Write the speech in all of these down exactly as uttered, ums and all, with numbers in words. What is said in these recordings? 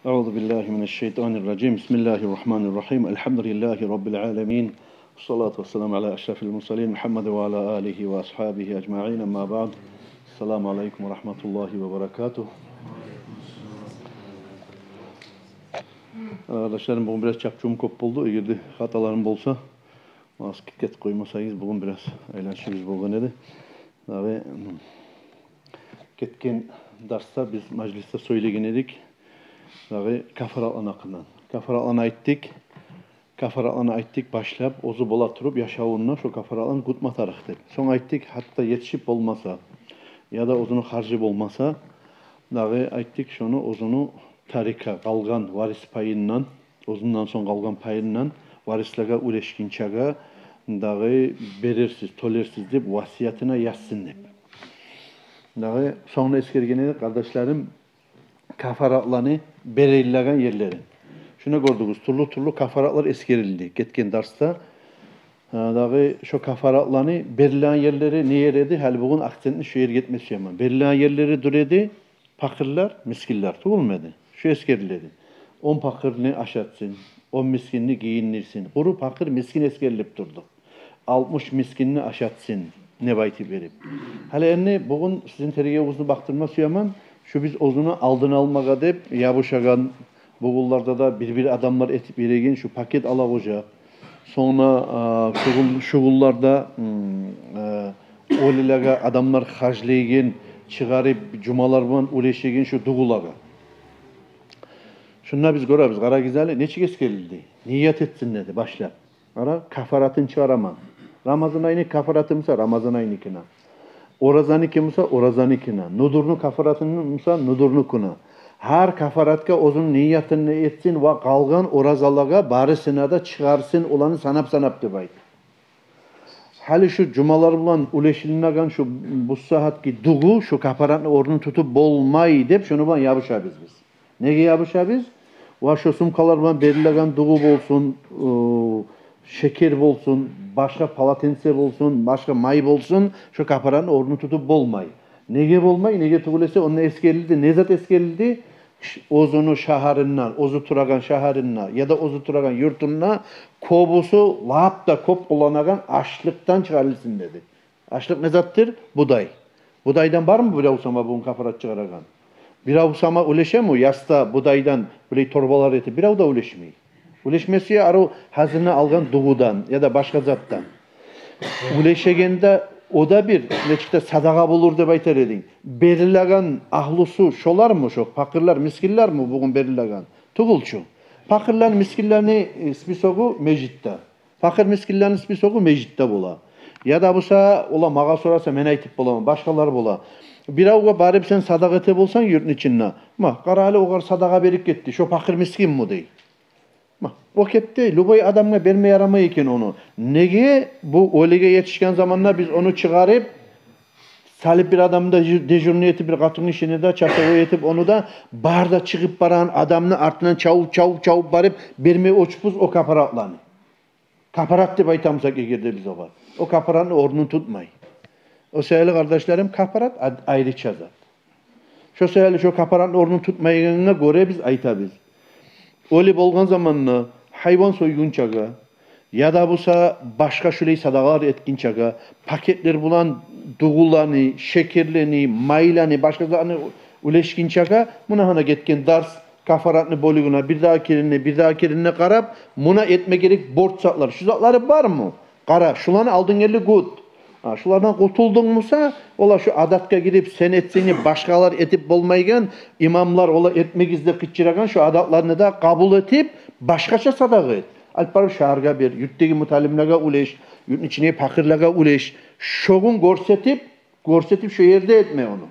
أعوذ بالله من الشيطان الرجيم. بسم الله الرحمن الرحيم. الحمد لله رب العالمين. والصلاة والسلام على أشرف المرسلين محمد وعلى آله وأصحابه أجمعين. أما بعد. السلام عليكم ورحمة الله وبركاته. Къардашларым, бугюн бираз чапчугъум кёп болду. Эгер де хаталарым болса, магъа китгетип къоймасагъыз, бугюн бираз айланышыбыз болгъан эди. Дагъы гетген дарсда биз мажлисде сёйлеген эдик дагъы кафаратланы гьакъындан. Кафаратланы айтдыкъ. Кафаратланы айтдыкъ башлап, оьзю бола туруп яшавунда шо кафаратланы кютме тарыкъ деп. Сонг айтдыкъ, гьатта етишип болмаса, яда оьзюню харжы болмаса, дагъы айтдыкъ, шону оьзюню тарика, къалгъан варис пайындан, оьзюнден сонг къалгъан пайындан варислеге уьлешгинчеге дагъы берерсиз, тёлерсиз деп васиятына язсын деп. Дагъы сонгуна эсгерген эдик, къардашларым, кафаратланы берилеген ерлерин. Шуну гёрдюгюз, тюрлю-тюрлю кафаратлар эсгерилди гетген дарсда. Гьа, дагъы шо кафаратланы берилеген ерлери не ер эди? Гьали бугюн акцентни шо ерге этме сюемен. Берилеген ерлери дюр эди: пакъырлар, мискинлер, тюгюлмю эди? Шо эсгериледи. Он пакъырны ашатсын, он мискинни гийиндирсин. Къуру пакъыр, мискин эсгерилип турду. Алтмыш мискинни ашатсын деп айтып берип. Гьали энни бугюн сизин тергевюгюзню бакъдырма сюемен, шу биз оьзюню алдын алмагъа деп ябушагъан, бугюнлерде де бир-бир адамлар этип береген шу пакет алагъужакъ. Сонг да, а, шугъул-, шугъулларда, м, а, оьлюлеге адамлар харжлайгъан, чыгъарып, жумалар булан уьлешеген шу дугъулагъа. Шунда биз гёребиз, къарагъыз гьали, нечик эсгерилди. Ният этсин деди башлап. Къара, кафаратын чыгъараман. Рамазан айны кафараты буса, Рамазан айныкине. Оразаныкине буса, оразаныкине. Нудурну кафараты буса, нудурнукине. Гьар кафаратгъа оьзюню ниятын этсин ва къалгъан оразалагъа барысына да чыгъарсын, оланы санап-санап деп айт. Гьали шу жумалар булан уьлешилинеген шу бу сагьатгъы дугъу шу кафаратны орнун тутуп болмай деп, шону булан ябушабыз биз. Неге ябушабыз? Ва шо сумкалар булан берилеген дугъу болсун, ы, шекер болсун, башгъа полотенце болсун, башгъа май болсун, шо кафаратны орнун тутуп болмай. Неге болмай? Неге тюгюл эсе, онда эсгерилди. Не зат эсгерилди? Ш-, оьзюню шагьарында, оьзю турагъан шагьарында яда оьзю турагъан юртунда кёбюсю, лап да кёп къулланагъан ашлыкъдан чыгъарылсын деди. Ашлыкъ не затдыр? Будай. Будайдан бармы бирев сама бугюн кафарат чыгъарагъан? Бирев сама уьлешеми ясда будайдан булай торбалар этип? Бирев де уьлешмей. Уьлешмесе, арив гьазирни алгъан дугъудан яда башгъа затдан. Уьлешегенде о да бир нечик де садагъа болур деп айтар эдинг. Берилеген агьлюсю шолармы, шо пакъырлар, мискинлерми бугюн берилеген? Тюгюл чю. Пакъырланы, мискинлени, э, списогу межитде. Пакъыр, мискинлени списогу межитде бола. Яда буса, ола магъа сораса, мен айтып боламан, башгъалар бола. Биревге барып сен садагъа эте болсанг юртну ичинде, ма, къара гьали, огъар садагъа берип гетди, шо пакъыр, мискинми дей. Ма, о кепде любой адамгъа берме ярамай экен ону. Неге? Бу оьлюге етишген заманда биз ону чыгъарып салып, бир адамны да дежурный этип, бир къатынгишини де часовой этип, ону да, бары да чыгъып барагъан адамны артындан чавуп, чавуп, чавуп барып бермей учубуз о кафаратланы. Кафарат деп айтамысакъ эгер де биз огъар, о кафаратны орнун тутмай. О саялы, къардашларым, кафарат ад-, айрыча зат. Шо саялы шо кафаратны орнун тутмайгъангъа гёре биз айтабыз: оьлю болгъан заманда гьайван сойгъунчагъа, яда буса башгъа шулай садагъалар этгинчеге, пакетлер булан дугъуланы, шекерлени, майланы, башгъа затланы уьлешгинчеге, муна гьана гетген дарс кафаратны бёлюгюне, бирдагъы керенде, бирдагъы керенде къарап, муна этме герек борч затлар. Шу затлары бармы? Къара, шуланы алдын гелди, гют. Гьа, шулардан къутулдунгмуса, ола шу адатгъа гирип, сен этсенг де башгъалар этип болмайгъан, имамлар ола этмегиз деп къычырагъан шу адатланы да къабул этип, башгъача садагъа эт. Алып барып шагьаргъа бер, юртдагъы муталимлеге уьлеш, юртну ичиндеги пакъырлагъа уьлеш. Шогъун гёрсетип, гёрсетип шо ерде этме ону.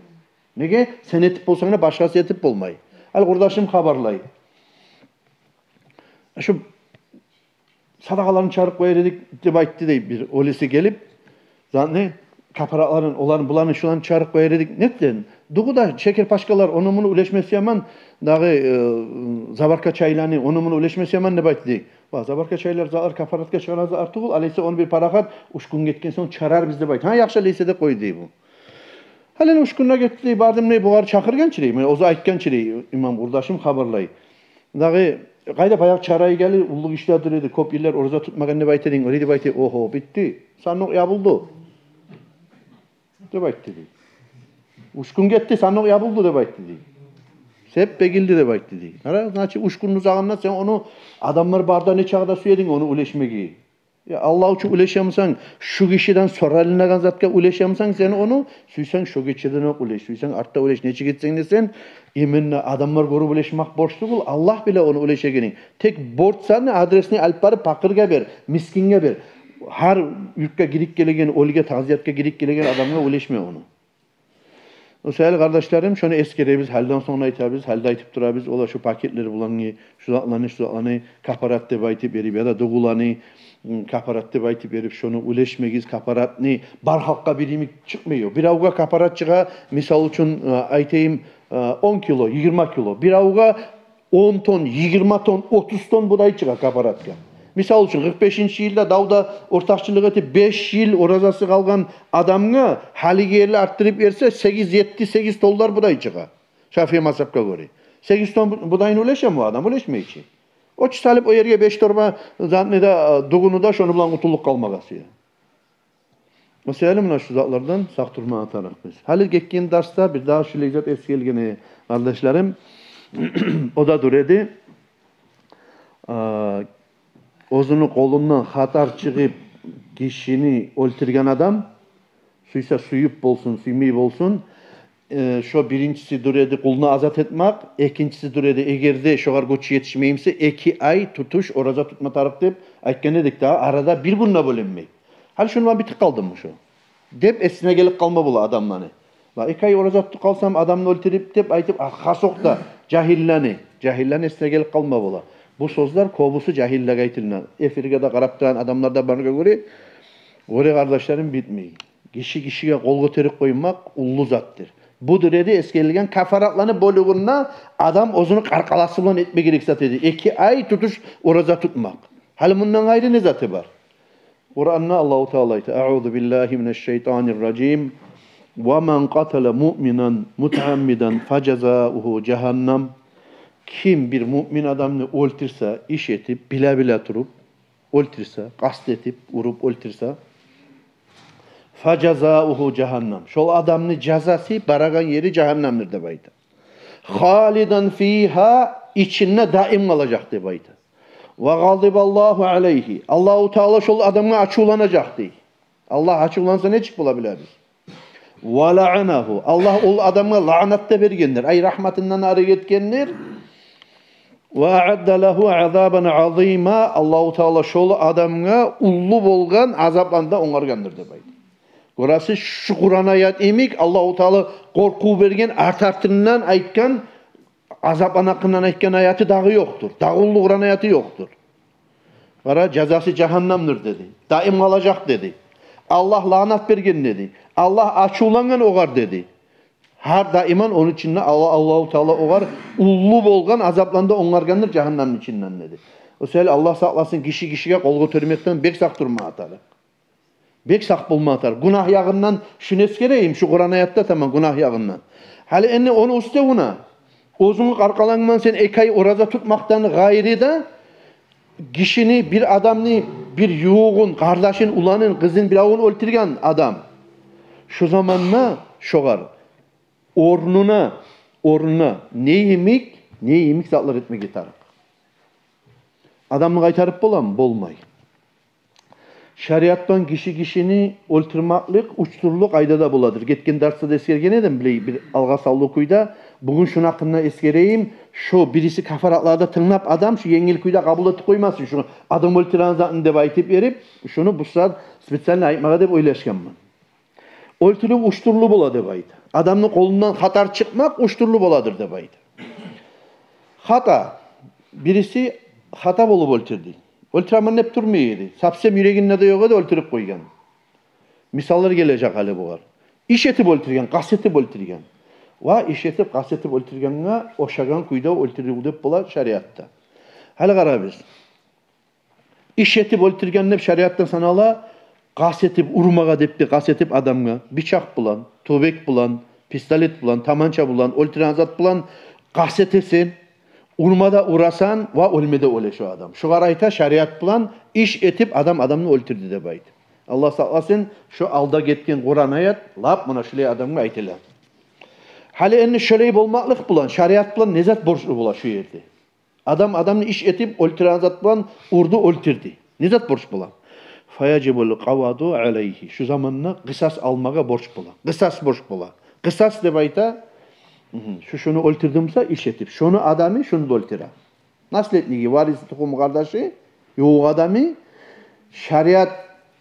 Неге? Сен этип болсанг да, башгъасы этип болмай. Ал, къурдашым хабарлай. Шу садагъаларын чыгъарып къояр эдик деп айтды дей бир оьлюсю гелип. Затны, кафаратларын, оланы, буланы, шуланы чыгъарып къояр эдик. Нетден? Дугъу да, шекер, пачкалар, ону-муну уьлешме сюемен, дагъы, э, заварка чайланы, ону-муну уьлешме сюемен деп айтды дей. Ва, заварка чайлар, затлар кафаратгъа чыгъарагъан затлар тюгюл, алайса ону бир парахат, уьч гюн гетген сонг чыгъарарбыз деп айтды. Гьа, яхшы, алайса деп къойду дей бу. Гьали уьч гюн де гетди дей, бардым дей, бугъар чакъыргъанчы дей, мен оьзю айтгъанчы дей, имам къурдашым хабарлай. Дагъы къайда баягъы чарайы гелип, уллу гишилер дюр эди, кёп йыллар ораза тутмагъан деп айта эдинг, олай деп айта, огьо, битди. Сандыкъ ябулду деп айтды дей. Уьч гюн гетди, сандыкъ ябулду деп айтды дей. Сеп бегилди деп айтды дей. Къара, значит, уьч гюнню узагъында сен ону, адамлар барда, нечакъы да сюе эдинг ону уьлешмеге. Я, Аллагь учун уьлешемисен, шу гишиден соралынагъан затгъа уьлешемисен сен ону, сюйсенг шо гечеден окъ уьлеш, сюйсенг артда уьлеш, нечик этсенг де сен, именно адамлар гёрюп уьлешмек борч тюгюл, Аллагь биле ону уьлешегенинг. Тек борч саны, адресни алып барып пакъыргъа бер, мискинге бер. Гьар юртгъа гирип гелеген, оьлюге, тазиятгъа гирип гелеген адамгъа уьлешме ону. О саялы, къардашларым, шону эсгеребиз, гьалиден сонг айтабыз, гьалиде айтып турабыз, олар шу пакетлер булангъы, шу затланы, шу затланы капарат деп айтып берип, яда дугъуланы, м, капарат деп айтып берип, шону уьлешмегиз, капаратны бар халкъгъа бир йимик чыкъмай о. Биревге капарат чыгъа, мисал учун, э, айтайым, э, он кило, йигирма кило. Биревге он тонн, йигирма тонн, отуз тонн будай чыгъа капаратгъа. Мисал учун, къыркъ бешинчи йылда давда ортакъчылыкъ этип, беш йыл оразасы къалгъан адамгъа гьалиги ерли артдырып берсе, сегиз, етти, сегиз тоннлар будай чыгъа. Шафии мазгьапгъа гёре. Сегиз тонн бу-, будайны уьлешеми о адам? Уьлешмей чи. О чу салып о ерге беш торба затны да, дугъуну да, шону булан къутулуп къалмагъа сюе. О саялы муна шу затлардан сакъ турмагъа тарыкъбыз. Гьали гетген дарсда бир дагъы шу легзат эсгерилген эди, къардашларым. О да дюр эди. А, оьзюню къолундан хатар чыгъып, гишини оьлтюрген адам, сюйсе сюйюп болсун, сюймей болсун, э, шо биринчиси дюр эди къулну азат этмек, экинчиси дюр эди, эгер де шогъар гючю етишмей буса, эки ай тутуш ораза тутма тарыкъ деп айтгъан эдик дагъы, арада бир гюн де бёлюнмей. Гьали шуну булан битип къалдымы шо деп эсине гелип къалма бола адамланы. Ва эки ай ораза тутуп къалсам, адамны оьлтюрюп деп айтып, а, хасокъда жагьиллени, жагьиллени эсине гелип къалма бола. Бу сёзлер кёбюсю жагьиллеге айтылына. Эфирге де къарап турагъан адамлар да барына гёре, гёре, къардашларым, битмей. Гиши гишиге къол гётерип къоймакъ уллу затдыр. Бу дюр эди эсгерилген кафаратланы бёлюгюнде адам оьзюню къаркъарасы булан этме герек зат эди. Эки ай тутуш ораза тутмакъ. Гьали мундан къайры не заты бар? Къуранда Аллагьу Таала айта: «Аузу биллагьи минаш-шайтанир-ражим. Ва ман къатала муъминан мутаъаммидан фажазаугьу жагьаннам». Ким бир муъмин адамны оьлтюрсе, иш этип, биле-биле туруп оьлтюрсе, къаст этип, уруп оьлтюрсе, фажазаугьу жагьаннам. Шол адамны жазасы, барагъан ери жагьаннамдыр деп айта. Халидан фигьа, ичинде даим къалажакъ деп айта. Ва гъадибаллагьу алайгьи, Аллагьу Таала шол адамгъа ачувланажакъ дей. Аллагь ачувланса, нечик бола билебиз. Ва лаъанагьу, Аллагь ол адамгъа лаънат да бергендир, ай, рагьматындан арек этгендир. Ва аъадда лагьу азабан азима, Аллагьу Таала шол адамгъа уллу болгъан азапланы да онгаргъандыр деп айта. Гёресиз, шу Къуран аят йимик, Аллагьу Таала къоркъув берген, арт-артындан айтгъан, азапланы гьакъындан айтгъан аяты дагъы ёкъдур. Дагъы уллу Къуран аяты ёкъдур. Къара, жазасы жагьаннамдыр деди. Даим къалажакъ деди. Аллагь лаънат берген деди. Аллагь ачувлангъан огъар деди. Гьар даиман ону ичинде Алла-, Аллагьу Таала огъар уллу болгъан азапланы да онгаргъандыр жагьаннамны ичинден деди. О саялы Аллагь сакъласын гиши гишиге къол гётермекден, бек сакъ турма тарыкъ. Бек сакъ болма тарыкъ. Гюнагь ягъындан шуну эсгерейим, шу Къуран аятда таман гюнагь ягъындан. Гьали энни ону уьстевюне, оьзюнгню къаркъарангман сен эки ай ораза тутмакъдан къайры да, гишини, бир адамны, бир ювугъун, къардашын, уланын, къызын, биревюн оьлтюрген адам. Шу заманда шогъар орнуна, орнуна не йимик, не йимик затлар этмеге тарыкъ. Адамны къайтарып боламы? Болмай. Шариатдан гиши гишини оьлтюрмеклик уьч тюрлю къайдада боладыр. Гетген дарсда да эсгерген эдим, билей, бир алгъасавлу кюйде. Бугюн шуну гьакъында эсгерейим. Шу бириси кафаратланы тынглап адам, шу енгил кюйде къабул этип къоймасын, шу адам оьлтюрген затны деп айтып берип, шуну бу сагьат специально айтмагъа деп ойлашгъанман. Оьлтюрюв уьч тюрлю бола деп айта. Адамны къолундан хатар чыкъмакъ уьч тюрлю боладыр деп айта. Хата. Бириси хата болуп оьлтюрдю. Оьлтюремен деп турмай эди. Совсем юрегинде де ёкъ эди, оьлтюрюп къойгъан. Мисаллар гележек гьали бугъар. Иш этип оьлтюрген, къаст этип оьлтюрген. Ва иш этип, къаст этип оьлтюргенге ошагъан кюйде оьлтюрюв деп бола шариатда. Гьали къарайбыз. Иш этип оьлтюрген деп шариатда санала, къаст этип урмагъа деп де, къаст этип адамгъа, бичакъ булан, тюбек булан, пистолет булан, таманча булан, оьлтюреген зат булан къаст этесен, Урма да урасан ва оьлме де оьле шо адам. Шогъар айта, шариат булан иш этип адам адамны оьлтюрдю деп айта. Аллагь сакъласын, шо алда гетген Къуран аят лап муна шулай адамгъа айтыла. Гьали энни шолай болмакълыкъ булан, шариат булан не зат борчлу бола шу ерде? Адам адамны иш этип оьлтюреген зат булан урду, оьлтюрдю. Не зат борч бола? Фаяжибул къаваду алайгьи. Шу заманда къысас алмагъа борч бола. Къысас борч бола. Къысас деп айта, мгм, шу шуну оьлтюрдю буса иш этип, шону адамы шуну да оьлтюре. Наследниги, вариси, тухум-къардашы, ювукъ адамы, шариат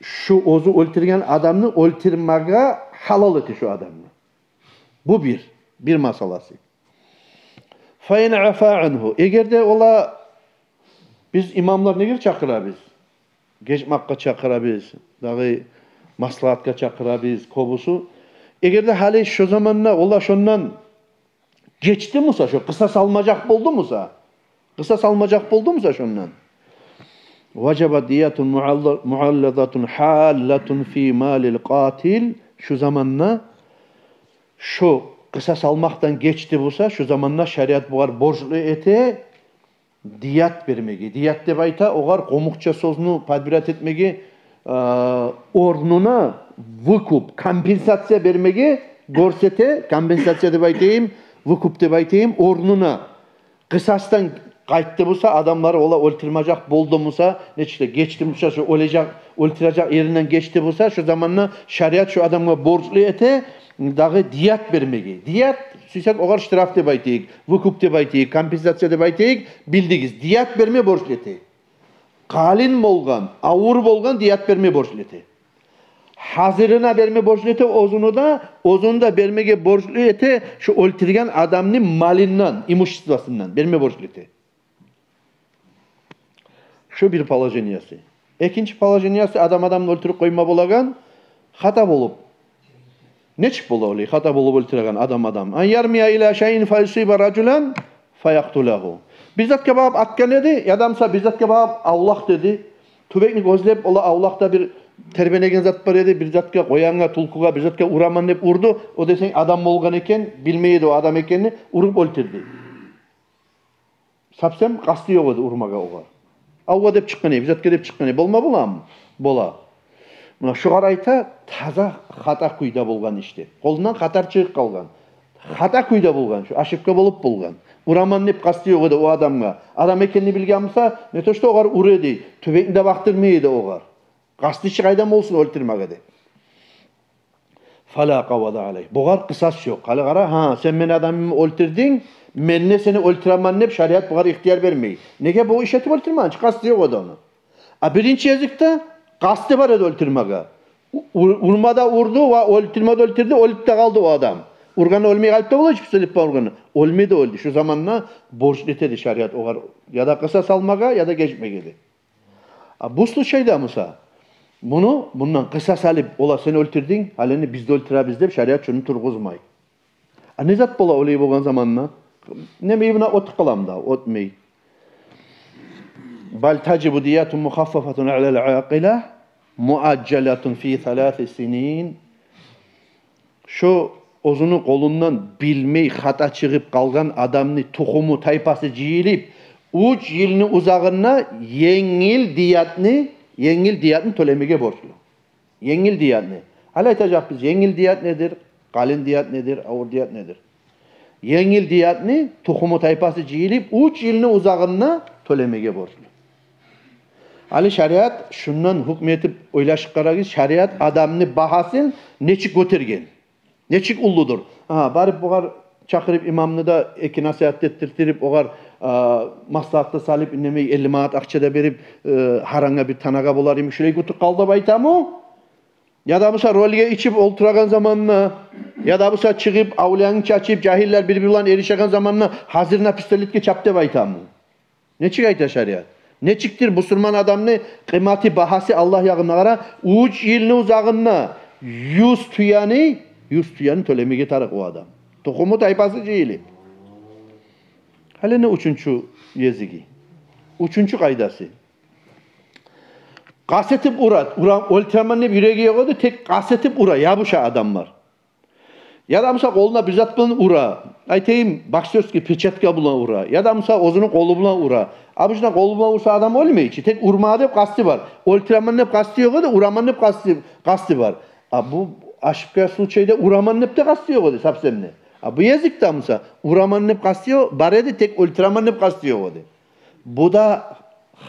шу оьзю оьлтюрген адамны оьлтюрмеге гьалал эте шу адамны. Бу бир, бир масъаласы. Фа ин афа ангьу. Эгер де ола, биз имамлар неге чакъырабыз? Гечмакъгъа чакъырабыз, дагъы маслагьатгъа чакъырабыз кёбюсю. Эгер де гьали шо заманда ола шондан гечди буса, шо къысас алмажакъ болду буса, къысас алмажакъ болду буса шондан, важаба диятун муалла-, муаллазатун гьаллатун фи малил къатил. Шу заманда шо къысас алмакъдан гечди буса, шу заманда шариат бугъар борчлу эте дият бермеге. Дият деп айта, огъар къумукъча сёзню подбирать этмеге, э, орнуна выкуп, компенсация бермеге гёрсете, компенсация деп айтайым, выкуп деп айтайым, орнуна. Къысасдан къайтды буса, адамлар ола оьлтюрмежек болду буса, нечик де гечди буса, шо оьлежек, оьлтюрежек еринден гечди буса, шо заманда шариат шо адамгъа борчлу эте, дагъы дият бермеге. Дият, сюйсек, огъар штраф деп айтайыкъ, выкуп деп айтайыкъ, компенсация деп айтайыкъ, билдигиз, дият берме борчлу эте. Къалын болгъан, авур болгъан дият берме борчлу эте. Гьазирине берме борчлу эте, оьзюню де, оьзюню де бермеге борчлу эте, шо оьлтюрген адамны малындан, имуществосундан берме борчлу эте. Шу бир положениясы. Экинчи положениясы, адам адамны оьлтюрюп къойма болагъан, хата болуп. Нечик бола олай, хата болуп оьлтюреген адам адам? Ан ярмия ила шайин фа юсиба ражулан фа якътулагьу. Бир затгъа багъып атгъан эди, яда буса бир затгъа багъып авлакъ деди. Тюбекни гёзлеп, ола авлакъда бир тербенеген зат бар эди, бир затгъа, къоянгъа, тюлкюге, бир затгъа ураман деп урду. О десенг адам болгъан экен, билмей эди о адам экенни, уруп оьлтюрдю. Совсем къасты ёкъ эди урмагъа огъар. Авгъа деп чыкъгъан эди, бир затгъа деп чыкъгъан эди. Болма боламы? Бола. Муна шугъар айта, таза хата кюйде болгъан иш деп. Къолундан хатар чыгъып къалгъан. Хата кюйде болгъан, шу ошибка болуп болгъан. Ураман деп къасты ёкъ эди о адамгъа. Адам экенни билген буса, не то что огъар ура эди, тюбекни де бакъдырмай эди огъар. Къасты чы къайдан болсун оьлтюрмеге де. Фала къавада алайгь. Бугъар къысас ёкъ. Гьали къара, гьа, сен мени адамымны оьлтюрдюнг, мен де сени оьлтюремен деп шариат бугъар ихтияр бермей. Неге, бу иш этип оьлтюрмеген чи, къасты ёкъ эди ону. А биринчи гезикде къасты бар эди оьлтюрмеге. У-, ур-, урма да урду ва оьлтюрме де оьлтюрдю, оьлюп де къалды о адам. Ургъаны оьлмей къалып да бола чы, пистолет булан ургъаны. Оьлмей де оьлдю. Шу заманда борчлу этеди шариат огъар яда къысас алмагъа, яда гечмеге де. А бу случайда буса, муну, мундан къысас алып, ола сен оьлтюрдюнг, гьали энни биз де оьлтюребиз деп шариат шуну тургъузмай. А не зат бола олай болгъан заманда? Неме, ибна, оьтюп къаламы да? Оьтмей. Бал тажибу диятун мухаффафатун алал акъила, муажжалатун фи саласи синин. Шо оьзюню къолундан билмей хата чыгъып къалгъан адамны тухуму, тайпасы жыйылып, уьч йылны узагъында енгил диятны, енгил диятны тёлемеге борчлу. Енгил диятны. Гьали айтажакъбыз, енгил дият недир, къалын дият недир, авур дият недир. Енгил диятны тухуму, тайпасы жыйылып, уьч йылны узагъында тёлемеге борчлу. Гьали шариат шундан гьукму этип ойлашып къарагъыз, шариат адамны багьасын нечик гётерген? Нечик уллудур? Гьа, барып бугъар чакъырып, имамны да эки насигьат да этдиртирип, огъар, а, маслагьатгъа салып, индемей, элли манат акъча да берип, э, гьар айгъа бир танагъа болар йимик, шулай гётерип къал деп айтамы? Яда буса ролге ичип олтурагъан заманда, яда буса чыгъып, авлияны чачып, жагьиллер бир-бири булан эришеген заманда гьазирине пистолетге чап деп айтамы? Нечик айта шариат? Нечикдир бусурман адамны къыйматы, багьасы Аллагь ягъында, къара, уьч йылны узагъында юз тюени, юз тюени тёлемеге тарыкъ о адам. Тухуму, тайпасы жыйылып. Гьали не уьчюнчю гезиги? Уьчюнчю къайдасы. Къаст этип ура, ура, оьлтюремен деп юреги ёкъ эди, тек къаст этип ура, ябуша адамлар. Яда буса къолуна бир зат булан ура. Айтайым, боксёрский перчатка булан ура. Яда буса оьзюню къолу булан ура. Обычно къолу булан урса, адам оьлмей чи. Тек урма деп къасты бар. Оьлтюремен деп къасты ёкъ эди, ураман деп къасты, къасты бар. А бу ошибка случайда ураман деп де къасты ёкъ эди, совсем де. А бу языкъда буса ураман деп къасты ёкъ, бар эди, тек оьлтюремен деп къасты ёкъ эди. Бу да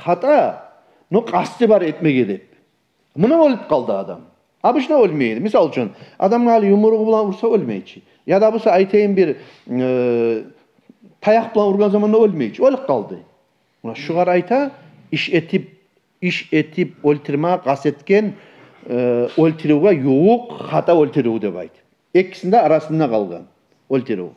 хата, но къасты бар этмеге деп. Муна оьлюп къалды адам. Обычно оьлмей эди. Мисал учун, адамгъа гьали юмругъу булан урса, оьлмей чи. Яда буса, айтайым, бир, э, таякъ булан ургъан заманда оьлмей чи. Оьлюп къалды. Муна шугъар айта, иш этип, иш этип оьлтюрме къаст этген, э, оьлтюрювге ювукъ хата оьлтюрюв деп айта. Экисини де арасында къалгъан оьлтюрюв.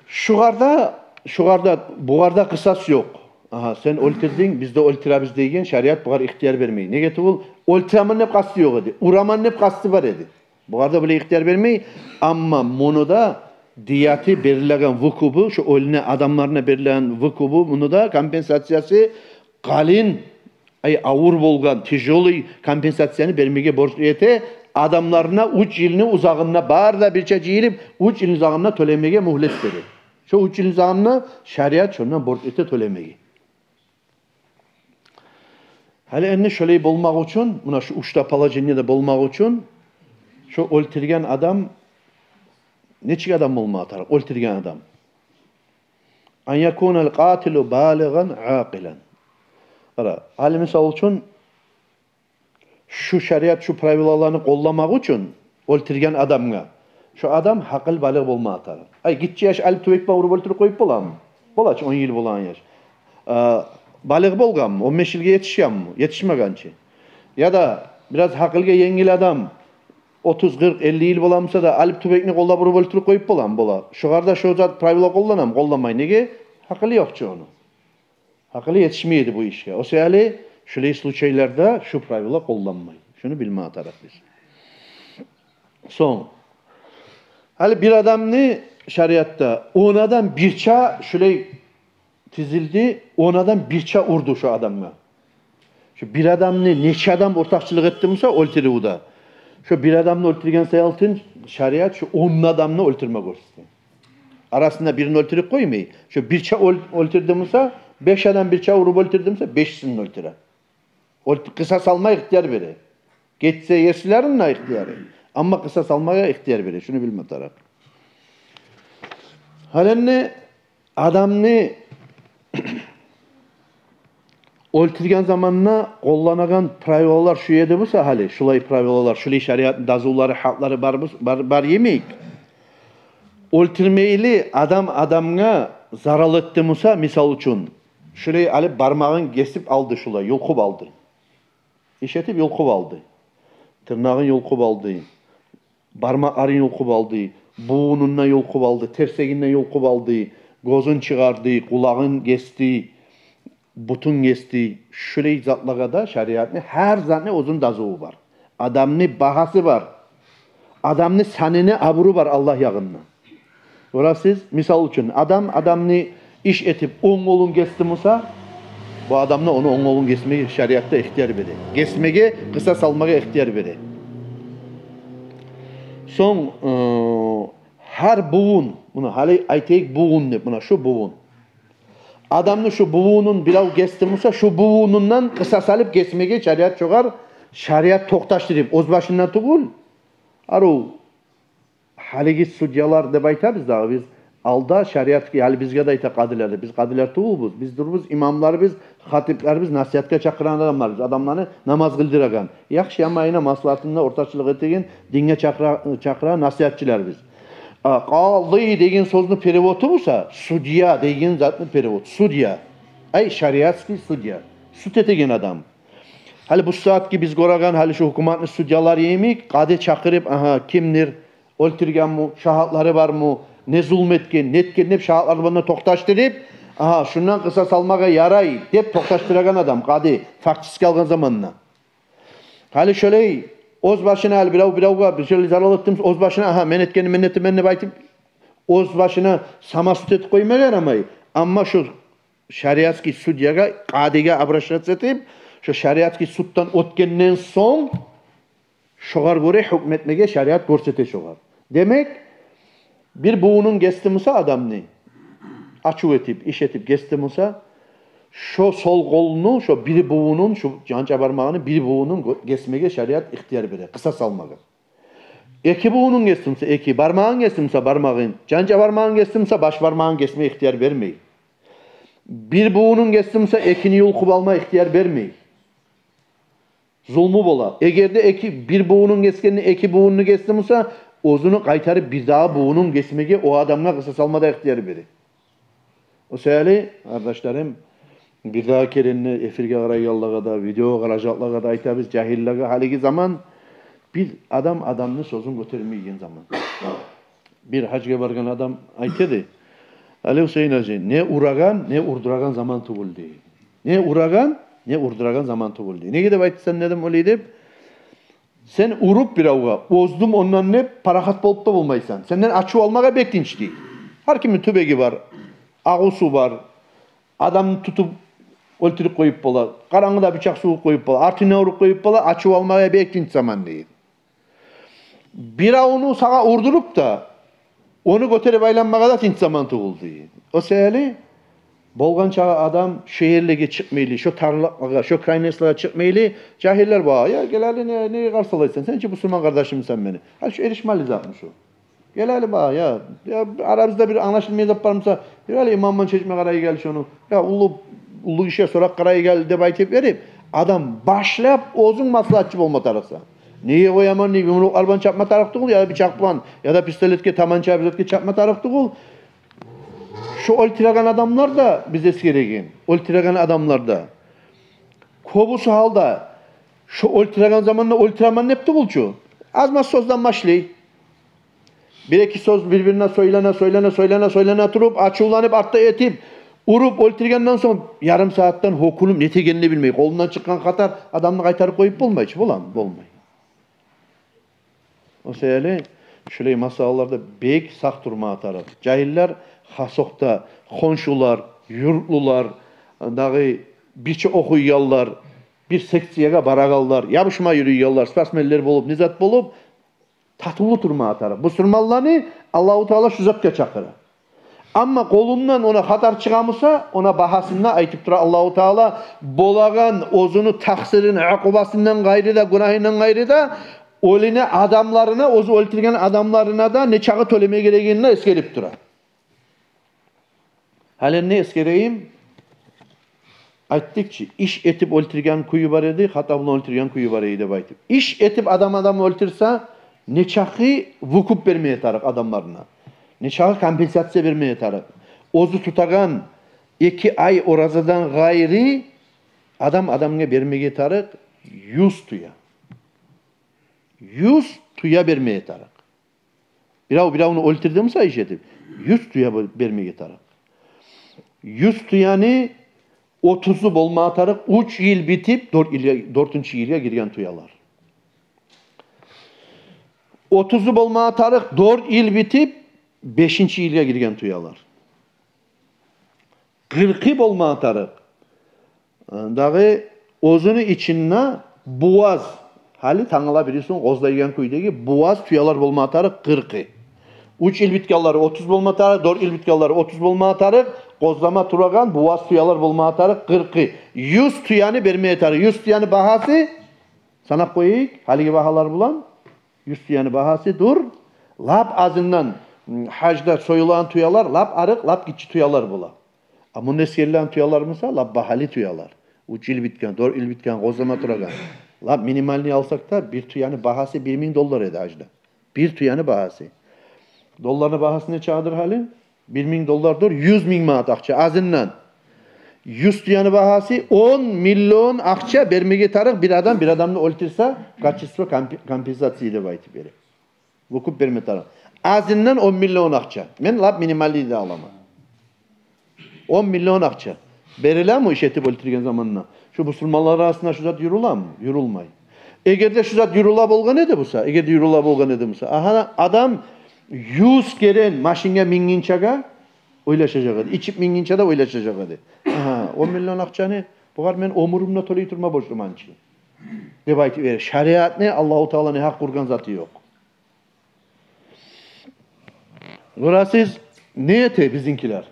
Шугъарда, шугъарда, бугъарда къысас ёкъ. Агьа, сен оьлтюрдюнг, биз де оьлтюребиз деген шариат бугъар ихтияр бермей. Неге тюгюл? Оьлтюремен деп къасты ёкъ эди. Ураман деп къасты бар эди. Бугъарда булай ихтияр бермей. Амма муну да дияты берилеген, выкупу, шо оьлюне, адамларына берилеген выкупу, муну да компенсациясы къалын, ай, авур болгъан, тяжёлый компенсацияны бермеге борчлу эте, адамларына уьч йылны узагъында, бары да бирче жыйылып, уьч йылны узагъында тёлемеге мюгьлет бере. Шо уьч йылны узагъында шариат шондан борч эте тёлемеге. Гьали энни шолай болмакъ учун, муна шу уьч де положениеде болмакъ учун, шо оьлтюрген адам, нечик адам болма тарыкъ оьлтюрген адам? Ан якунал къатилу балигъан акъилан. Къара, гьали мисал учун, шу шариат, шу правилаланы къолламакъ учун оьлтюрген адамгъа, шо адам гьакъылбалигъ болма тарыкъ. Ай, гиччи яш алып тюбек булан уруп оьлтюрюп къоюп боламы? Бола чы, он йыл болгъан яш. А, балигъ болгъанмы? Он беш йылгъа етишгенми? Етишмеген чи. Яда бираз гьакъылгъа енгил адам, отуз, къыркъ, элли йыл болгъан буса да, алып тюбекни къоллап уруп оьлтюрюп къоюп боламы? Бола. Шугъар да шо зат, правила къолланамы? Къолланмай. Неге? Гьакъылы ёкъ чу ону. Гьакъылы етишмей эди бу ишге. О саялы шулай случайларда шу правила къолланмай. Шуну билме тарыкъ биз. Сонг, гьали бир адамны шариатда он адам бирче шулай тизилди, он адам бирче урду шо адамгъа. Шо бир адамны нече адам ортакъчылыкъ этди буса оьлтюрювде, шо бир адамны оьлтюрген саялы шариат шо он адамны оьлтюрме гёрсетди. Арасында бирин оьлтюрюп къоймай. Шо бирче оьл-, оьлтюрдю буса, беш адам бирче уруп оьлтюрдю буса, бешисин оьлтюре. Оьлт-, къысас алма ихтияр бере. Гетсе есилерин де ихтияры. Амма къысас алмагъа ихтияр бере. Шуну билме тарыкъ. Гьали энни адамны оьлтюрген заманда къолланагъан правилалар шу эди буса, гьали шулай правилалар, шулай шариатны дазулары, гьакълары бар бус-, бар, бар йимик. Оьлтюрмейли адам адамгъа зарал этди буса, мисал учун, шулай алып бармагъын гесип алды, шулай юлкъуп алды. Иш этип юлкъуп алды. Тырнагъын юлкъуп алды. Бармакъларын юлкъуп алды, бувунундан юлкъуп алды, терсегинден юлкъуп алды, гёзюн чыгъарды, къулагъын гесди, бутун гесди. Шулай затлагъа да шариатны, гьар затны оьзюню дазуву бар. Адамны багьасы бар. Адамны саныны абуру бар Аллагь ягъында. Гёресиз, мисал учун, адам адамны иш этип, онг къолун гесди буса, бу адамны ону онг къолун гесмеге шариатда ихтияр бере. Гесмеге, къысас алмагъа ихтияр бере. Сонг, э, гьар бувун, муна гьали айтайыкъ, бувун деп, муна шу бувун. Адамны шу бувунун бирев гесди буса, шу бувунундан къысас алып гесмеге шариат чыгъар, шариат токъташдырып, оьз башындан тюгюл, арив. Гьалиги судьялар деп айтабыз дагъы биз. Алда шариатгъа, гьали бизге де айта къадилер деп. Биз къадилер тюгюлбюз. Биз дюрбюз имамларыбыз, хатиплерибиз, насигьатгъа чакъырагъан адамларбыз. Адамланы намаз къылдырагъан. Яхшы-яманына, маслагьатына ортакъчылыкъ этеген, динге чакъыра-, чакъырагъан насигьатчыларбыз. А, къади деген сёзню переводу буса, судья деген затны переводу. Судья. Ай, шариатский судья. Суд этеген адам. Гьали бу сагьатгъы биз гёреген, гьали шу гьукуматны судьялары йимик, къади чакъырып, агьа, кимдир оьлтюргенми, шагьатлары бармы, не зулму этген, не этген деп шагьатлар булан токъташдырып, агьа, шундан къысас алмагъа ярай деп токъташдырагъан адам, къади, фактически алгъан заманда. Гьали шолай оьз башына, гьали бирев биревге бир шолай зарал этди буса, оьз башына, агьа, мен этгенни мен этемен деп айтып, оьз башына самосуд этип къоймагъа ярамай. Амма шу шариатский судьягъа, къадиге обращаться этип, шо шариатский суддан оьтгенден сонг, шогъар гёре гьукму этмеге шариат гёрсете шогъар. Демек, бир бувунун гесди буса адамны, ачув этип, иш этип гесди буса, шо сол къолуну, шо бир бувунун, шо чанча бармагъыны бир бувунун гё-, гесмеге шариат ихтияр бере, къысас алмагъа. Эки бувунун гесди буса, эки бармагъын гесди буса, бармагъын, чанча бармагъын гесди буса, баш бармагъын гесме ихтияр бермей. Бир бувунун гесди буса, экини юлкъуп алма ихтияр бермей. Зулму бола. Эгер де эки, бир бувунун гесгенни, эки бувунну гесди буса, оьзюню къайтарып бирдагъы бувунун гесмеге о адамгъа къысас алма да ихтияр бере. О саялы, къардашларым, бирдагъы керен де эфирге къарайгъанлагъа да, видео къаражакълагъа да айтабыз, жагьиллеге гьалиги заман бир адам адамны сёзюн гётермейген заман. Бир гьажгъа баргъан адам айта эди: «Али Гьусейн гьажи, не урагъан, не урдурагъан заман тюгюл», — дей. «Не урагъан, не урдурагъан заман тюгюл», — дей. «Неге деп айтасан, — дедим, — олай деп? Сен уруп биревге, оздум ондан деп, парахат болуп да болмайсан. Сенден ачув алмагъа бек тынч», — дей. «Гьар кимни тюбеги бар, агъусу бар. Адамны тутуп оьлтюрюп къоюп бола, къарангыда бичакъ сугъуп къоюп бола, артындан уруп къоюп бола, ачув алмагъа бек тынч заман», — дей. «Биревню сагъа урдуруп да, ону гётерип айланмагъа да тынч заман тюгюл», — дей. О саялы болгъан чакъы адам шо ерлеге чыкъмайлы, шо тарлыкълагъа, шо крайностьлагъа чыкъмайлы, жагьиллер бар: «Я, гел гьали, не, неге къарсалайсан? Сен чи бусурман къардашымсан мени. Гьали шо эришмели затмы шо? Гел гьали, ба, я, я, арабызда бир англашылмай зат бар буса, бир гьали имамман чечме къарай гел шону. Я, уллу, уллу гишиге сорап къарай гел», — деп айтып берип, адам башлап оьзюнг маслагьатчы болма тарыкъсан. Неге къояман деп юмрукълар булан чапма тарыкъ тюгюл, яда бичакъ булан, яда пистолетге, таманча, бир затгъа чапма тарыкъ тюгюл. Шо оьлтюреген адамлар да, биз эсгереген оьлтюреген адамлар да, кёбюсю гьалда шо оьлтюреген заманда оьлтюремен деп тюгюл чю, аз-маз сёзден башлай. Бир-эки сёз бир-бирине сёйлене, сёйлене, сёйлене, сёйлене туруп, ачувланып, артда этип, уруп оьлтюргенден сонг, ярым сагьатдан гьёкюнюп, не этегенин де билмей, къолундан чыкъгъан хатар адамны къайтарып къоюп болмай чы, боламы? Болмай. О саялы шулай масъалаларда бек сакъ турма тарыкъ. Жагьиллер, хасокъда хоншулар, юртлулар, дагъы бирче охуйгъанлар, бир секциягъа барагъанлар, ябушма юрюйгенлер, спортсменлер болуп, не зат болуп, татывлу турма тарыкъ. Бусурманланы Аллагьу Таала шу затгъа чакъыра. Амма къолундан она хатар чыгъа буса, она багьасын да айтып тура Аллагьу Таала, болагъан оьзюню такъсырын, укъубасындан къайры да, гюнагьындан къайры да, оьлюне, адамларына, оьзю оьлтюрген адамларына да нечакъы тёлеме герегин де эсгерип тура. Гьали не эсгерейим? Айтдыкъ чы, иш этип оьлтюрген кюю бар эди, хата булан оьлтюрген кюю бар эди деп айтып. Иш этип адам адамны оьлтюрсе, нечакъы выкуп бермеге тарыкъ адамларына, нечакъы компенсация бермеге тарыкъ. Оьзю тутагъан эки ай оразадан къайры адам адамгъа бермеге тарыкъ юз тюе. Юз тюе бермеге тарыкъ. Бирев биревню оьлтюрдю буса иш этип, юз тюе бер-, бермеге тарыкъ. Юз тюени отузу болма тарыкъ уьч йыл битип, дёрт йылгъа, дёртюнчю йылгъа гирген тюелер. Отузу болма тарыкъ дёрт йыл битип, бешинчи йылгъа гирген тюелер. Къыркъы болма тарыкъ. Дагъы оьзюню ичинде буваз, гьали тангала бирисин къозлайгъан кюйдеги буваз тюелер болма тарыкъ къыркъы. Уьч йыл битгенлери отуз болма тарыкъ, дёрт йыл битгенлери отуз болма тарыкъ, къозлама турагъан буваз тюелер болма тарыкъ къыркъы. Юз тюени бермеге тарыкъ. Юз тюени багьасы, санап къояйыкъ, гьалиги багьалар булан, юз тюени багьасы дюр лап азындан, гьажда союлагъан тюелер, лап арыкъ, лап гиччи тюелер бола. А мунда эсгерилген тюелер буса, лап багьалы тюелер. Уьч йыл битген, дёрт йыл битген, къозлама турагъан. Лап минимальный алсакъ да, бир тюени багьасы бир минг доллар эди гьажда. Бир тюени багьасы. Долларны багьасы нечакъыдыр гьали? Бир минг доллар дюр, юз минг манат акъча, азындан. Юз тюени багьасы он миллион акъча бермеге тарыкъ бир адам, бир адамны оьлтюрсе, качество компе-, компенсации деп айтып бере. Выкуп берме тарыкъ. Азындан он миллион акъча. Мен лап минимальный де аламан. Он миллион акъча. Берилеми иш этип оьлтюрген заманда? Шу бусурманлар арасында шу зат юрюлеми? Юрюлмей. Эгер де шу зат юрюле болгъан эди буса, эгер де юрюле болгъан эди буса, агьа, адам юз керен машинге мингинчеге ойлашажакъ эди, ичип мингинче де ойлашажакъ эди. Агьа, он миллион акъчаны бугъар мен оьмюрюмде тёлей турма борчлуман чы деп айтып бере. Шариатны Аллагьу Таала негьакъ къургъан заты ёкъ. Гёресиз, не эте бизинкилер?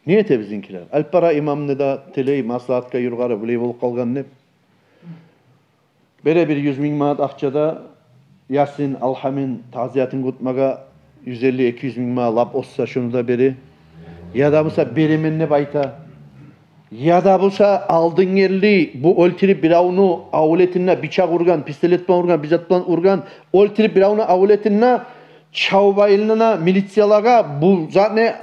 Не эте бизинкилер? Алып бара имамны да, тилей, маслагьатгъа юргъары, булай болуп къалгъан деп. Бере бир юз минг манат акъча да, Ясин, Алгьамны тазиятын къутмагъа юз элли, эки юз минг манат, лап озса, шону да бере. Яда буса беремен деп айта. Яда буса алдын гелди, бу оьлтюрюп биревню авлетинде, бичакъ ургъан, пистолет булан ургъан, бир зат булан ургъан, оьлтюрюп биревню авлетинде, чавуп айлана милициялагъа, бу затны,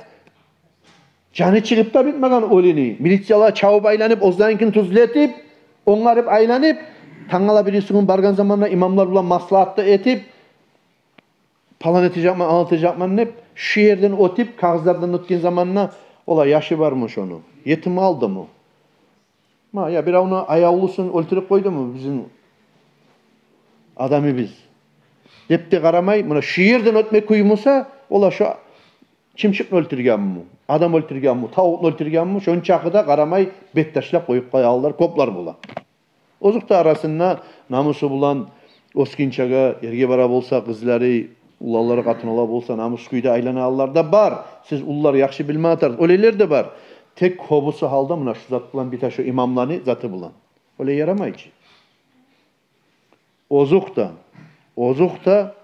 жаны чыгъып да битмеген оьлюню, милициялагъа чавуп айланып, оьзлеринкин тюзлетип, онгарып айланып, тангала бирисигюн баргъан заманда имамлар булан маслагьат да этип, палан этежекмен, алан этежекмен деп, шу ерден оьтюп, кагъызлардан оьтген заманда, ола яшы бармы шону? Етим къалдымы? Ма, я биревню аявлусун оьлтюрюп къойдуму бизин адамыбыз? Деп де къарамай, муна шу ерден оьтме кюй буса, ола шо чымчыкъны оьлтюргенми, адам оьлтюргенми, тавукъну оьлтюргенми, шончакъы да къарамай, бет ташлап къоюп къоялар, кёплер бола. Озокъда, арасында намусу булан оьсгюнчеге, эрге бара болса, къызлары, уланлары, къатынлары болса, намус кюйде айланалар да бар. Сиз, уллулар, яхшы билме тарыкъ, олайлар да бар. Тек кёбюсю гьалда муна шу зат булан бите, шу имамланы заты булан. Олай ярамай чы. Озокъда, озокъда,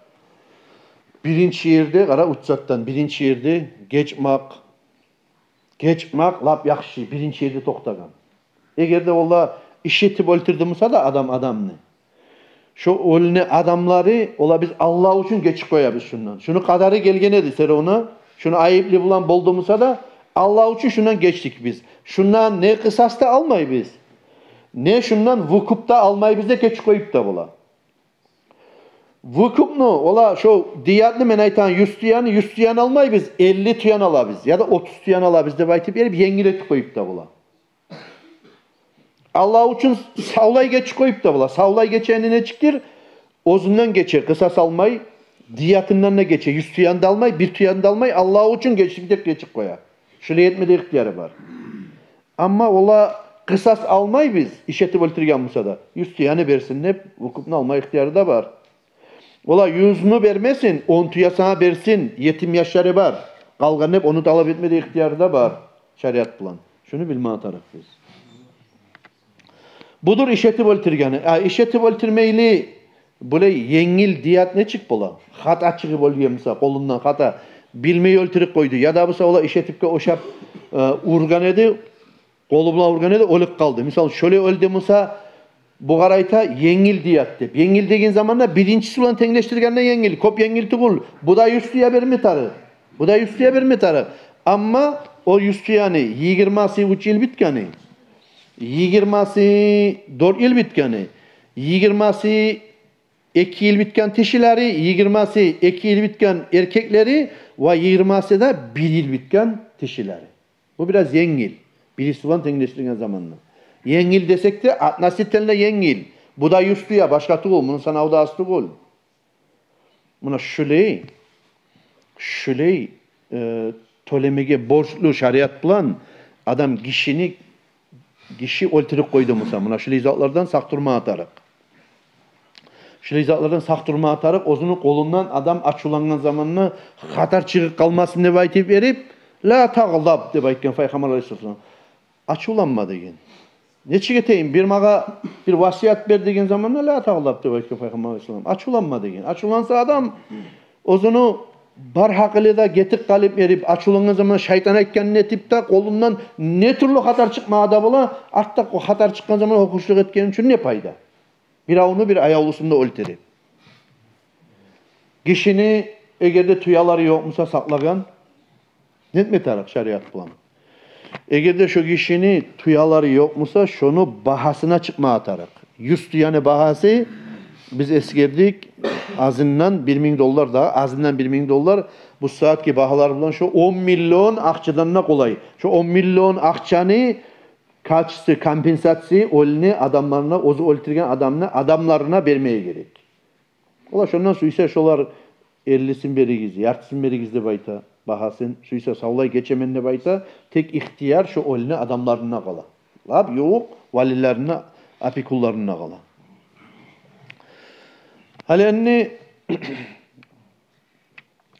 биринчи ерде, къара, уьч затдан биринчи ерде гечмек, гечмек лап яхшы, биринчи ерде токътагъан. Эгер де ола иш этип оьлтюрдю буса да адам адамны, шо оьлюню адамлары, ола биз Аллагь учун гечип къоябыз шундан. Шуну къадары гелген эди, сер она, шуну айыплы булан болду буса да, Аллагь учун шундан гечдик биз. Шундан не къысас да алмайбыз, не шундан выкуп да алмайбыз деп гечип къоюп да бола. Выкупну, ола шо диятны, мен айтагъан юз тюени, юз тюени алмайбыз, элли тюени алабыз яда отуз тюени алабыз деп айтып берип, енгил этип къоюп да бола. Аллагь учун савлай гечип къоюп да бола. Савлай гечени нечикдир? Оьзюнден гече, къысас алмай, диятындан да гече, юз тюени де алмай, бир тюени де алмай, Аллагь учун гечдик деп гечип къоя. Шулай этме де ихтияры бар. Амма ола къысас алмайбыз, иш этип оьлтюрген буса да, юз тюени берсин деп, выкупну алма ихтияры да бар. Ола юзню бермесин, он тюе сагъа берсин, етим яшлары бар, къалгъан деп, ону талап этме де ихтияры да бар шариат булан. Шуну билме тарыкъбыз. Будур иш этип оьлтюргени. А иш этип оьлтюрмейли, булай енгил дият нечик бола? Хата чыгъып оьлген буса, къолундан хата, билмей оьлтюрюп къойду. Яда буса ола иш этипге ошап, э, ургъан эди, къолу булан ургъан эди, оьлюп къалды. Мисал, шолай оьлдю буса, бугъар айта енгил дият деп. Енгил деген заманда биринчиси булан тенглешдиргенде енгил, кёп енгил тюгюл. Бу да юз тюе берме тарыкъ. Бу да юз тюе берме тарыкъ. Амма о юз тюени йигирмасы уьч йыл битгени, йигирмасы дёрт йыл битгени, йигирмасы эки йыл битген тишилери, йигирмасы эки йыл битген эркеклери ва йигирмасы да бир йыл битген тишилери. Бу бираз енгил, бириси булан тенглешдирген заманда. Енгил десек де, относительно енгил. Бу да юз тюе, башгъа тюгюл, муну санаву да аз тюгюл. Муна шулай, шулай, э, тёлемеге борчлу шариат булан адам гишини, гиши оьлтюрюп къойду буса, муна шулай затлардан сакъ турма тарыкъ. Шулай затлардан сакъ турма тарыкъ, оьзюню къолундан адам ачувлангъан заманда хатар чыгъып къалмасын деп айтып берип, «Ла тагъдаб» деп айтгъан Пайхаммар алайгьиссалам. Ачувланма деген. Нечик этейим? Бир магъа бир васият бер деген заманда «Ла тагъдаб» деп айтгъан Пайхаммар алайгьиссалам. Ачувланма деген. Ачувланса адам, оьзюню бар гьакъылы да гетип къалып берип, ачувлангъан заман шайтан айтгъанын этип де, къолундан не тюрлю хатар чыкъмагъа да бола. Артда о хатар чыкъгъан заман о хушрукъ этгени учун не пайда? Биревню бир аявлусун да оьлтюрюп. Гишини, эгер де тюелери ёкъ буса сакълагъан, нетме тарыкъ шариат булан? Эгер де шо гишини тюелери ёкъ буса, шону багьасына чыкъма тарыкъ. Юз тюени багьасы, биз эсгердик, азындан бир минг доллар да, азындан бир минг доллар, бу сагьатгъы багьалар булан шо он миллион акъчадан да къолай. Шо он миллион акъчаны качестве компенсации оьлюню адамларына, оьзю оьлтюрген адамны адамларына бермеге герек. Олар шондан сюйсе, шолар эллисин беригиз, яртысын беригиз деп айта, багьасын. Сюйсе, савлай гечемен деп айта. Тек ихтияр шо оьлюню адамларына къала. Лап ювукъ валилерине, опекунларына къала. Гьали энни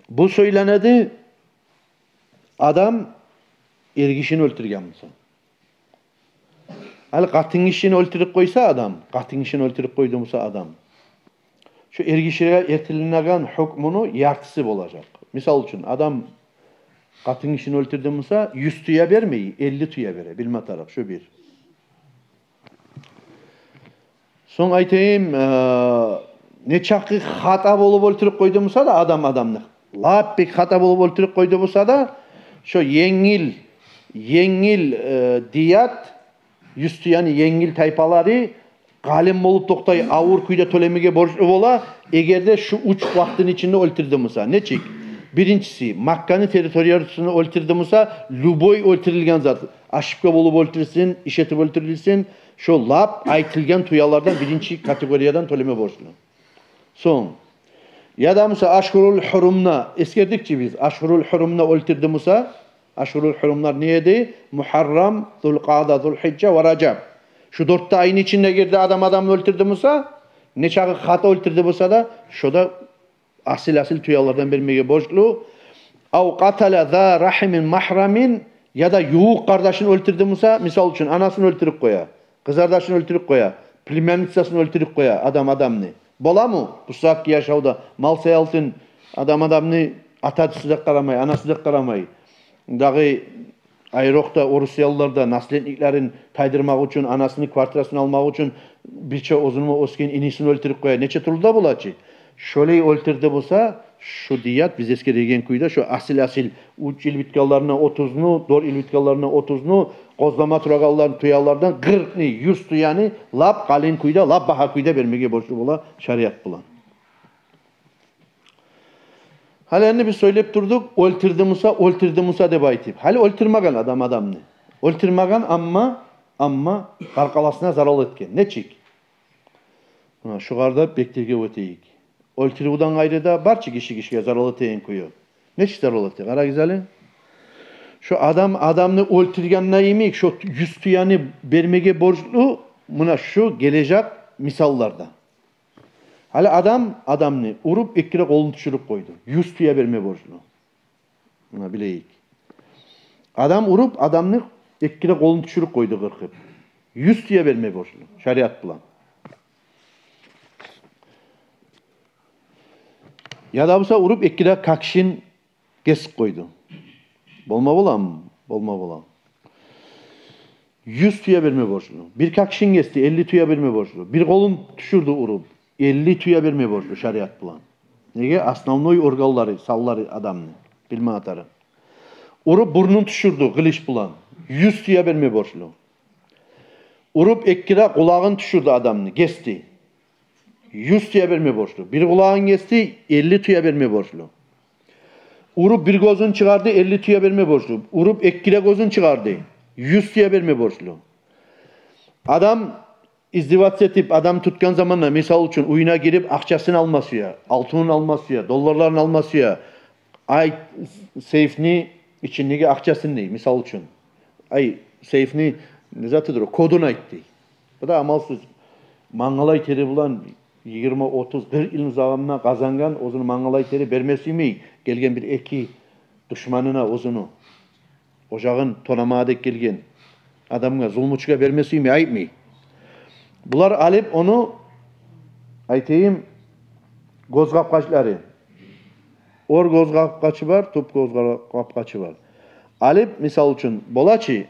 Бу сёйленеди, адам эргишини оьлтюрген буса. Гьали къатынгишини оьлтюрюп къойса адам, къатынгишини оьлтюрюп къойду буса адам, шо эргишиге этилинеген гьукмуну яртысы болажакъ. Мисал учун, адам къатынгишини оьлтюрдю буса, юз тюе бермей, элли тюе бере, билме тарыкъ, шо бир. Сонг айтайым, э, нечакъы хата болуп оьлтюрюп къойду буса да адам адамны, лап бек хата болуп оьлтюрюп къойду буса да, шо енгил, енгил, э, дият, юз тюени енгил тайпалары къалын болуп токътай, авур кюйде тёлемеге борчлу бола, эгер де шу уьч вакътини ичинде оьлтюрдю буса. Нечик? Биринчиси, Макканы территориясында оьлтюрдю буса, любой оьлтюрюлген зат, ошибка болуп оьлтюрюлсюн, иш этип оьлтюрюлсюн, шо лап айтылгъан тюелерден биринчи категориядан тёлеме борчлу. Сонг, яда буса ашгьурул гьурумда, эсгердик чи биз, ашгьурул гьурумда оьлтюрдю буса, ашгьурул гьурумлар не эди? Мугьаррам, Зулкъаъда, Зулгьижжа ва Ражаб. Шу дёрт де айны ичинде эгер де адам адамны оьлтюрдю буса, нечакъы хата оьлтюрдю буса да, шо да асил-асил тюелерден бермеге борчлу. Ав къатала за рагьимин магьрамин, яда ювукъ къардашын оьлтюрдю буса, мисал учун, анасын оьлтюрюп къоя, къызардашын оьлтюрюп къоя, племянницасын оьлтюрюп къоя адам адамны. Боламы? Бу сагьатгъы яшавда мал саялтын адам адамны атасы деп къарамай, анасы деп къарамай. Дагъы айрокъда орусиялыларда наследниклерин тайдырмакъ учун, анасыны квартирасын алмакъ учун бирче оьзюню оьсген инисин оьлтюрюп къоя. Нече тюрлю де бола чы. Шолай оьлтюрдю буса, шу дият биз эсгереген кюйде, шу асил-асил уьч йыл битгенлерине отузну, дёрт йыл битгенлерине отузну, къозлама турагъанларын тюелерден къыркъны, юз тюени лап къалын кюйде, лап багьа кюйде бермеге борчлу бола шариат булан. Гьали энди биз сёйлеп турдукъ, оьлтюрдю буса, оьлтюрдю буса деп айтып. Гьали оьлтюрмеген адам адамны. Оьлтюрмеген, амма, амма къаркъарасына зарал этген. Нечик? Муна шугъар да бек тергев этейик. Оьлтюрювден къайры да бар чы гиши гишиге зарал этеген кюю. Нечик зарал эте? Къарагъыз гьали. Шо адам адамны оьлтюргенде йимик, шо юз тюени бермеге борчлу, муна шу гележек мисалларда. Гьали адам адамны уруп, эки де къолун тюшюрюп къойду. Юз тюе берме борчлу. Муна билейик. Адам уруп, адамны эки де къолун тюшюрюп къойду къыркъып. Юз тюе берме борчлу шариат булан. Яда буса уруп, эки де какшын гесип къойду. Болма боламы? Болма бола. Юз тюе берме борчлу. Бир какшын гести, элли тюе берме борчлу. Бир къолун тюшюрдю уруп, элли тюе берме борчлу шариат булан. Неге? Основной органлары, санлары адамны, билме тарыкъ. Уруп бурнун тюшюрдю къылыч булан, юз тюе берме борчлу. Уруп эки де къулагъын тюшюрдю адамны, гести. Юз тюе берме борчлу. Бир къулагъын гести, элли тюе берме борчлу. Уруп бир гёзюн чыгъарды, элли тюе берме борчлу. Уруп эки де гёзюн чыгъарды, юз тюе берме борчлу. Адам издеваться этип, адам тутгъан заманда, мисал учун, уьюне гирип, акъчасын алма сюе, алтынын алма сюе, долларларын алма сюе. Айт, сейфни ичиндеги акъчасын дей, мисал учун. Ай, сейфни не затыдыр о, кодун айт дей. Бу да амалсыз. Мангалай тери булан йигирма, отуз, къыркъ йылны узагъында къазангъан оьзюню мангалай тери берме сюймей гелген бир-эки душманына, оьзюню ожагъын тонама деп гелген адамгъа, зулмучугъа берме сюймей, айтмай. Булар алып ону, айтайым, гёз къапкъачлары. Ор гёз къапкъачы бар, тюп гёз къапкъачы бар. Алып, мисал учун, бола чы,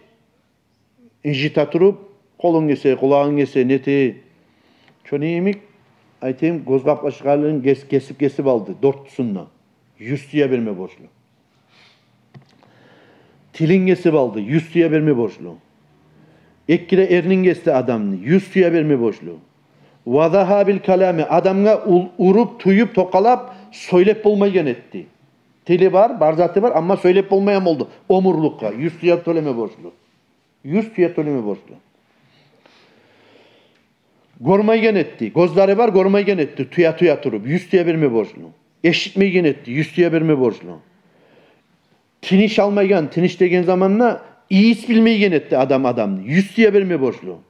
инжите туруп, къолун гесе, къулагъын гесе, нете. Шону йимик, айтайым, гёз къапкъачларын гес-, гесип-гесип алды, дёртюсюн де. Юз тюе берме борчлу. Тилин гесип алды, юз тюе берме борчлу. Эки де эрнин гести адамны, юз тюе берме борчлу. Ва загьабил калами, адамгъа ул-, уруп, тюйюп, токъалап, сёйлеп болмайгъан этди. Тили бар, бар заты бар, амма сёйлеп болмайгъан болду. Омурлукъгъа юз тюе тёлеме борчлу. Юз тюе тёлеме борчлу. Гёрмейген этди. Гёзлери бар, гёрмейген этди. Тюе-тюе туруп, юз тюе берме борчлу. Эшитмейген этди, юз тюе берме борчлу. Тыныш алмайгъан, тыныш деген заманда ийис билмейген этди адам адамны. Юз тюе берме борчлу.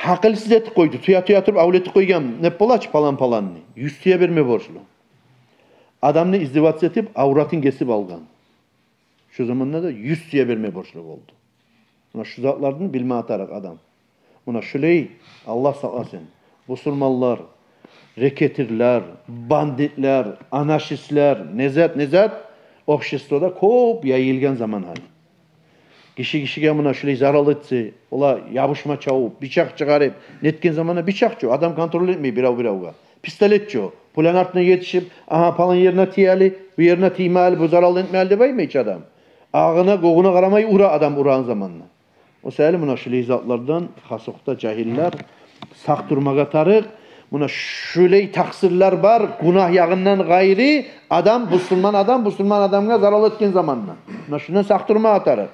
Гьакъылсыз этип къойду. Тюе-тюе туруп, авлет этип къойгъан деп бола чы палан-паланны. Юз тюе берме борчлу. Адамны издеваться этип, авратын гесип алгъан. Шо заманда да юз тюе берме борчлу болду. Муна шу затлардан билме тарыкъ адам. Муна шулай, Аллагь сакъласын, бусурманлар, рекетирлер, бандитлер, анархистлер, не зат, не зат, обществода кёп яйылгъан заман гьали. Гиши гишиге муна шулай зарал этсе, олар ябушма чабып, бичакъ чыгъарып, нетген заманда бичакъ чы, адам контроль этмей бирев-биревге. Пистолет чы, пуланы артына етишип, агьа, палан ерине тиели, бу ерине тиймели, бу зарал этмели деп айтмай чы адам. Агъына, гёгюне къарамай ура адам урагъан заманда. О саялы муна шулай затлардан хасокъда жагьиллер сакъ турмагъа тарыкъ. Муна шулай такъсырлар бар, гюнагь ягъындан къайры, адам, бусурман адам бусурман адамгъа зарал этген заманда. Муна шундан сакъ турмагъа тарыкъ.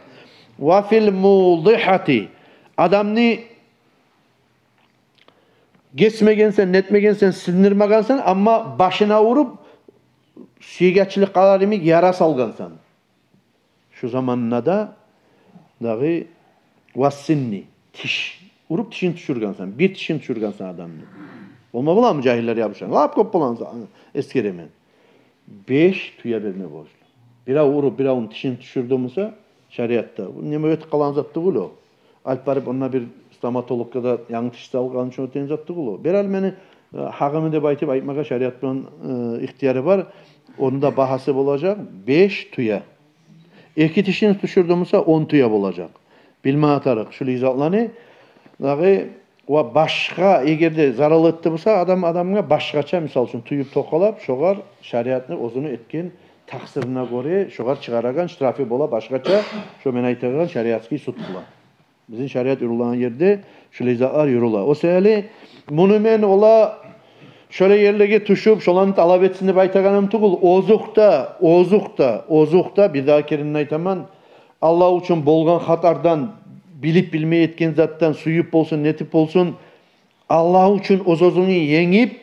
Ва фил мудыхьати. Адамны гесмегенсен, нетмегенсен, сындырмагъансан, амма башына уруп, сюйгенчилик къалар йимик яра салгъансан. Шу заманда да дагъы вассинни, тиш, уруп тишин тюшюргенсен, бир тишин тюшюргенсен адамны. Болма боламы жагьиллер ябушгъан? Лап кёп болгъанса, эсгеремен. Беш тюе берме борчлу. Бирев уруп, биревню тишин тюшюрдю буса, шариатда. Бу неме этип къалагъан зат тюгюл о. Алып барып, онда бир стоматологгъа да янгы тиш салгъан учун этеген зат тюгюл о. Берали мени, э, гьакъымы деп айтып айтмагъа шариат булан, э, ихтияры бар. Онда багьасы болажакъ беш тюе. Эки тишин тюшюрдю буса, он тюе болажакъ. Билме тарыкъ шулай затланы. Дагъы ва башгъа, эгер де зарал этди буса адам адамгъа, башгъача, мисал учун, тююп токъалап, шогъар шариатны оьзюню этген такъсырына гёре шогъар чыгъарагъан штрафы бола башгъача, шо мен айтагъан шариатский суд булан. Бизин шариат юрюлеген ерде шулай затлар юрюле. О саялы муну мен олар шолай ерлеге тюшюп, шоланы талап этсин деп айтагъаным тюгюл. Озокъда, озокъда, озокъда, бир дагъы керен айтаман, Аллагь учун болгъан хатардан, билип-билмей этген затдан, сююп болсун, нетип болсун, Аллагь учун оьз-оьзюню енгип,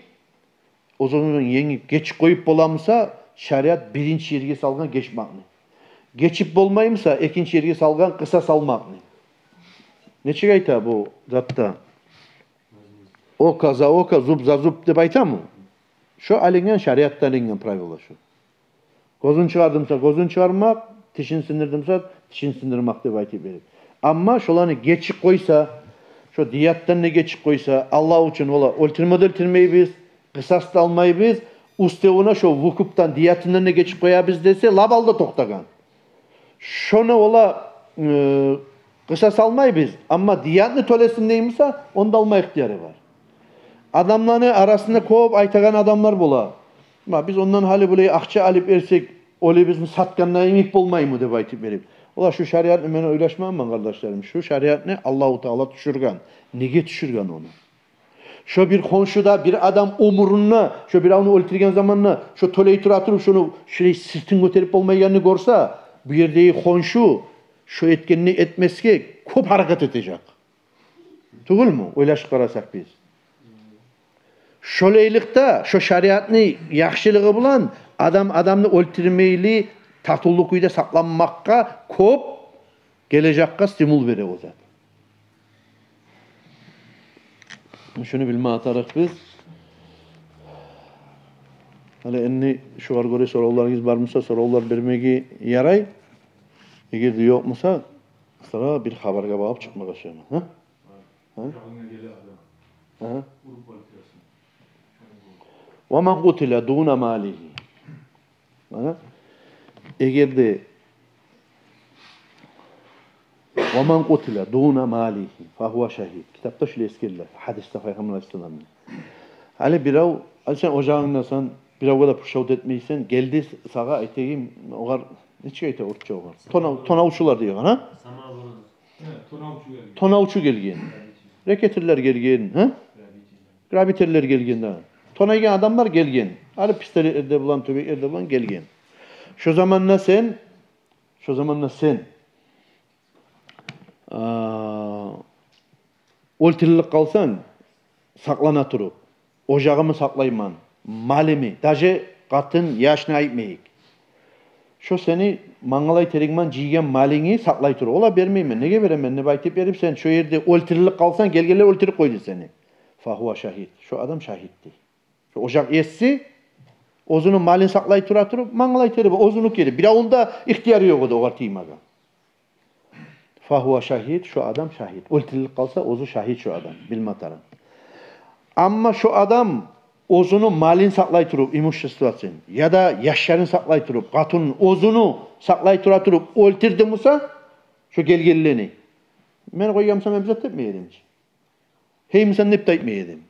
оьз-оьзюню енгип, гечип къоюп боламыса, шариат биринчи ерге салгъан гечмекни. Гечип болмаймыса, экинчи ерге салгъан къысас алмакъны. Нечик айта бу затда? Око за око, зуб за зуб деп айтамы? Шо алынгъан, шариатдан алынгъан правила шо. Гёзюн чыгъардымса, гёзюн чыгъармакъ, тишин сындырдымса, тишин сындырмакъ деп айтып берип. Амма шоланы гечип къойса, шо диятдан да гечип къойса, Аллагь учун, ола, оьлтюрме де оьлтюрмейбиз, къысас да алмайбыз, уьстевюне шо вукупдан, диятындан да гечип къоябыз десе, лап алда токътагъан. Шону ола, э, къысас алмайбыз, амма диятны тёлесин деймиса, онда алма ихтияры бар. Адамланы арасында кёп айтагъан адамлар бола. Ма, биз ондан гьали булай акъча алып берсек, оьлюбюзню сатгъанда йимик болмаймы деп айтып берип. Ола, шу шариатны мен ойлашмайман, къардашларым. Шу шариатны Аллагьу Таала тюшюрген. Неге тюшюрген ону? Шо бир хоншу да, бир адам оьмюрюнде, шо биревню оьлтюрген заманда, шо тёлей тура туруп, шону шулай сыртын гётерип болмайгъанны гёрсе, бу ердеги хоншу шо этгенни этмесге кёп гьаракат этежек. Тюгюлмю? Ойлашып къарасакъ биз. Шолайлыкъда, шо шариатны яхшылыгъы булан адам адамны оьлтюрмейли, татывлу кюйде сакъланмакъгъа кёп гележекге стимул бере о зат. Шуну билме тарыкъ биз. Гьали энни шугъар гёре соравларыгъыз бармыса, соравлар бермеге ярай. Эгер де ёкъмуса, сора бир хабаргъа багъып чыкъмагъа сюемен. Гьа? Гьа? Гьа? Ва ман къутила дуна малигьи. Гьа? Эгер де, ва ман къутила дуна малигьи фагьува шагьид. Китапда шулай эсгериле. Гьадисде Пайхаммар алайгьиссаламны. Гьали бирев, гьали сен ожагъынгдасан, биревге де пуршав этмейсен, гелди сагъа, айтайым, огъар, нечик айта орусча огъар? Тонав-, тонавчулар дей огъар, гьа? Самооборона. Гьа, тонавчу гелген. Тонавчу гелген. Грабитель. Рекетирлер гелген, гьа? Грабитель. Грабительлер гелген, да. Тонайгъан адамлар гелген. Гьали пистолетлер де булан, тюбеклер де булан гелген. Шо заманда сен, шо заманда сен, а, оьлтюрюлюп къалсанг, сакълана туруп, ожагъымы сакълайман, малымы, даже къатын, яшны айтмайыкъ. Шо сени мангалай терекман жыйгъан малынгны сакълай туруп, ола, бермеймен, неге беремен деп айтып берип, сен шо ерде оьлтюрюлюп къалсанг, гелгенлер оьлтюрюп къойду сени. Фагьува шагьид. Шо адам шагьид дей. Шо ожакъ еси Оьзюню малын сакълай тура туруп, мангалай тери бар, оьзюнюки эди. Биревню де ихтияры ёкъ эди огъар тиймеге. Фагьува шагьид, шо адам шагьид. Оьлтюрюлюп къалса, оьзю шагьид шо адам, билме тарыкъ. Амма шо адам оьзюню малын сакълай туруп, имуществосун, яда яшларын сакълай туруп, къатынын, оьзюню сакълай тура туруп оьлтюрдю буса, шо гелгенлени, мен къойгъан бусам, мен бир зат этмей эдим чи. Гьей, мисал, не деп айтмай эдим.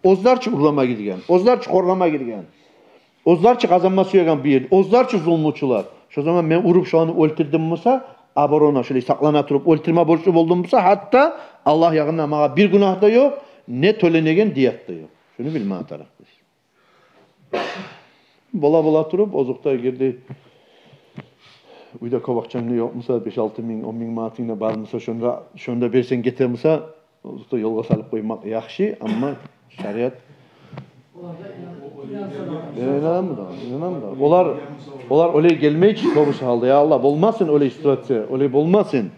Оьзлер чи урлама гирген, оьзлер чи хорлама гирген, оьзлер чи къазанма сюеген бир, оьзлер чи зулмучулар. Шо заман мен уруп шоланы оьлтюрдюм буса, оборона, шолай сакълана туруп оьлтюрме борчлу болдум буса, гьатта Аллагь ягъында магъа бир гюнагь да ёкъ, не тёленеген дият да ёкъ. Шуну билме тарыкъбыз. Бола-бола туруп, озокъда, эгер де уьйде кёп акъчанг да ёкъ буса, беш-алты минг, он минг манатынг да бар буса, шону да, шону да берсенг гете буса, озокъда, ёлгъа салып къоймакъ яхшы, амма шариат... Мен инанаман да, инанаман да. Олар, олар олай гелмей чи кёбюсю гьалда. Я Аллагь, болмасын олай ситуация, олай болмасын.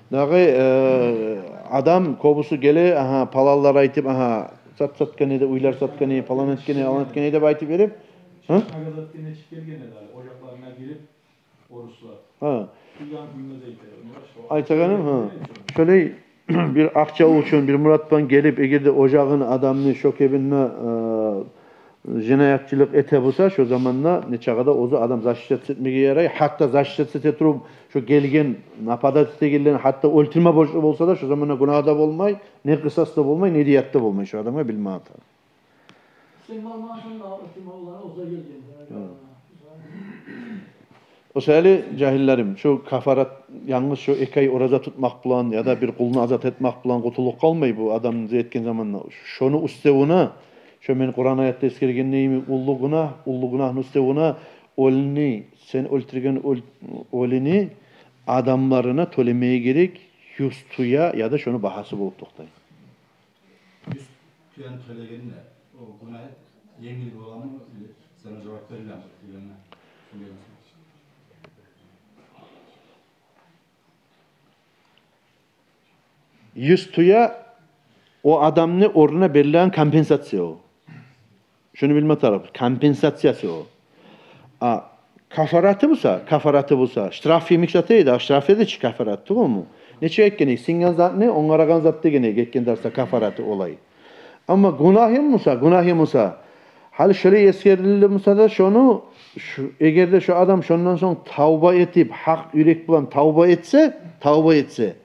Дагъы, э, адам кёбюсю геле, агьа, паланлар айтып, агьа, зат сатгъан эди, уьйлер сатгъан эди, палан этген эди, алан этген эди деп айтып берип. Гьа? Шагьадатгъа нечик гелген эди гьали, ожакъларына гирип, оруслар. Гьа. Кюйген кюймеде эди. Айтагъаным, гьа. Шолай бир акъча учун, бир мурат булан гелип, эгер де ожагъын, адамны шо кепинде, э, жинаятчылыкъ эте буса, шо заманда нечакъы да оьзю адам защищаться этмеге ярай. Гьатта защищаться эте туруп, шо гелген, нападать этегенлени гьатта оьлтюрме борчлу болса да, шо заманда гюнагь да болмай, не къысас да болмай, не дият да болмай шо адамгъа, билме тарыкъ. Сен бармагъан сонг да, оьлтюрме олар оьзлер гелген. Гьы. О саялы, жагьиллерим, шо кафарат, янгыз шо эки ай ораза тутмакъ булан яда бир къулну азат этмек булан къутулуп къалмай бу адам зат этген заманда. Шону уьстевюне, шо мен Къуран аятда эсгергендей йимик, уллу гюнагь, уллу гюнагьны уьстевюне оьлюню, сен оьлтюрген оьл-, оьлюню адамларына тёлемеге герек юз тюе, яда шону багьасы болуп токътай. Юз тюени тёлегенде о гюнагь енгил боламы, или сагъа жавап берилеми дегенде? Юз тюе о адамны орнуна берилеген компенсация о. Шуну билме тарыкъ, компенсациясы о. А кафараты буса, кафараты буса, штраф йимик зат эди, а штраф эди чи кафарат, тюгюлмю? Нечик этгенек, сингген затны онгарагъан зат дегенек, гетген дарсда кафараты олай. Амма гюнагьы буса, гюнагьы буса, гьали шолай эсгерилди буса да шону, шу, эгер де шо адам шондан сонг тавба этип, гьакъ юрек булан тавба этсе, тавба этсе,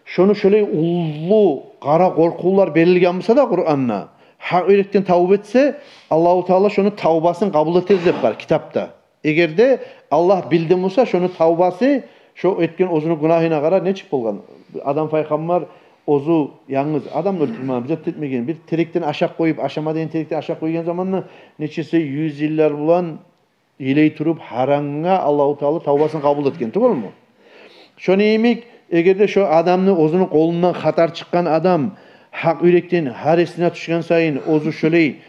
шону шолай уллу къара къоркъувлар берилген буса да Къуранда, гьакъ юрекден тавба этсе, Аллагьу Таала шону тавбасын къабул этер деп бар китапда. Эгер де Аллагь билди буса, шону тавбасы, шо этген оьзюню гюнагьына къара нечик болгъан. Адам пайхаммар оьзю янгыз, адамны оьлтюрмеген, бир зат этмеген, бир терекден ашакъ къоюп, ашама деген терекден ашакъ къойгъан заманда нечесе юз йыллар булан йылай туруп, гьарангъа Аллагьу Таала тавбасын къабул этген, тюгюлмю? Шону йимик, эгер де шо адамны, оьзюню къолундан хатар чыкъгъан адам, гьакъ юрекден гьар эсине тюшген сайын оьзю шолай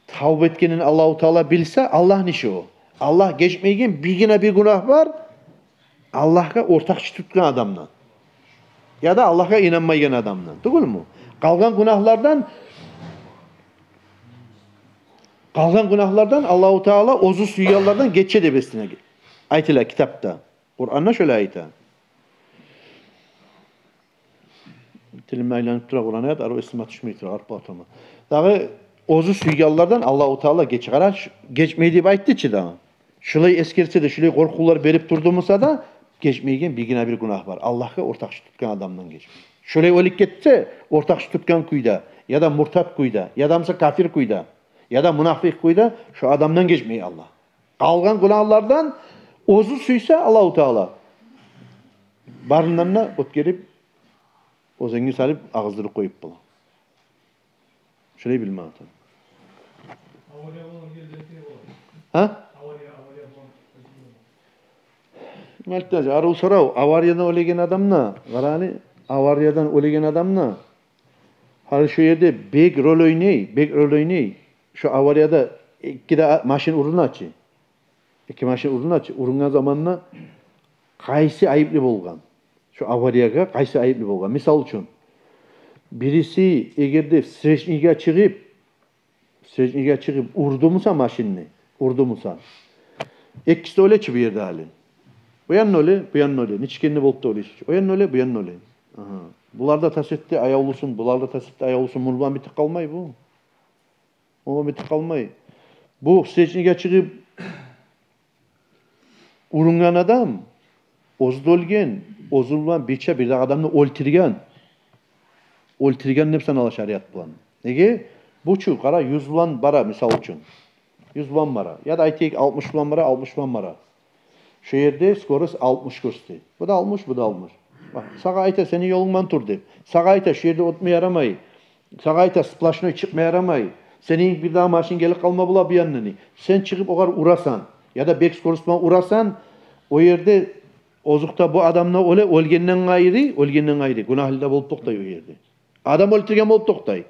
тавба этгенин Аллагьу Таала билсе, Аллагьны иши о. Аллагь гечмейген биргине бир гюнагь бар, Аллагьгъа ортакъчы тутгъан адамдан яда Аллагьгъа инанмайгъан адамдан, тюгюлмю? Къалгъан гюнагьлардан, къалгъан гюнагьлардан Аллагьу Таала оьзю сюйгенлерден гече деп эсине айтыла китапда. Къуранда шолай айта. Тилимде айланып тура Къуран аят, арив эсиме тюшмей тура, арып къала турма. Дагъы оьзю сюйгенлерден Аллагьу Таала гече. Къара, ш-, гечмей деп айтды чы дагъы. Шулай эсгерсе де, шулай къоркъувлар берип турду буса да, гечмейген биргине бир гюнагь бар. Аллагьгъа ортакъчы тутгъан адамдан гечмей. Шулай оьлюп гетсе, ортакъчы тутгъан кюйде, яда муртат кюйде, яда буса кафир кюйде, яда мунафикъ кюйде, шо адамдан гечмей Аллагь. Къалгъан гюнагьлардан оьзю сюйсе Аллагьу Таала, барындан да оьтгерип, оьзенге салып, агъыздырып къоюп бола. Шулай билме тарыкъ. Гьа? Малтажи, арив сорав. Авариядан оьлеген адамны, къарагъаны, авариядан оьлеген адамны, гьали шо ерде бек роль ойнай, бек роль ойнай. Шо аварияда эки де машин уруна чы. Эки машин уруна чы. Урунгъан заманда къайсы айыплы болгъан? Шо авариягъа къайсы айыплы болгъан? Мисал учун, бириси эгер де встречныйге чыгъып, встречныйге чыгъып урду буса машинни, Урду буса. Экиси де оьле чи бу ерде гьали. Бу ян да оьле, бу ян да оьле. Нечик энни болуп да оьле чи. О ян да оьле, бу ян да оьле. Агьа. Булар да тас этди аявлусун, булар да тас этди аявлусун. Муну булан битип къалмай бу. О битип къалмай. Бу встречныйге чыгъып урунгъан адам, оьзю де оьлген, оьзю булан бирче бирдагъы адамны оьлтюрген. Оьлтюрген деп санала шариат булан. Неге? Бу чу, къара, юз булан бара, мисал учун. Юз булан бара. Яда айтайыкъ, алтмыш булан бара, алтмыш булан бара. Шо ерде скорость алтмыш гёрсете. Бу да алтмыш, бу да алтмыш. Бакъ, сагъа айта, сени ёлунгдан тур деп. Сагъа айта, шо ерде оьтме ярамай. Сагъа айта, сплошной чыкъма ярамай. Сени бирдагъы машин гелип къалма бола бу янындан. Сен чыгъып огъар урасан, яда бек скорость булан урасан, о ерде озокъда бу адам да оьле, оьлгенден къайры, оьлгенден къайры гюнагьлы да болуп токътай о ерде. Адам оьлтюрген болуп токътай.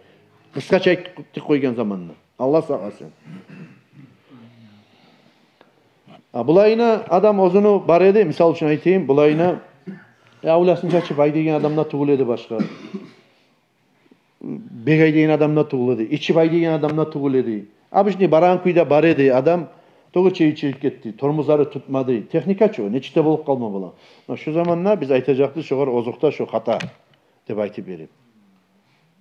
Къысгъача айтып къойгъан заманда. Аллагь сакъласын. А булайына адам оьзюню бар эди, мисал учун айтайым, булайына, э, авлиясын чачып бай деген адам да тюгюл эди башгъа. Бегай деген адам да тюгюл эди, ичи бай деген адам да тюгюл эди. Обычный барагъан кюйде бар эди адам, тёгерек ичип гетди, тормозлары тутмады. Техника чы о, нечик де болуп къалма бола. Муна шу заманда биз айтажакъбыз шогъар озокъда, шо хата деп айтып берип.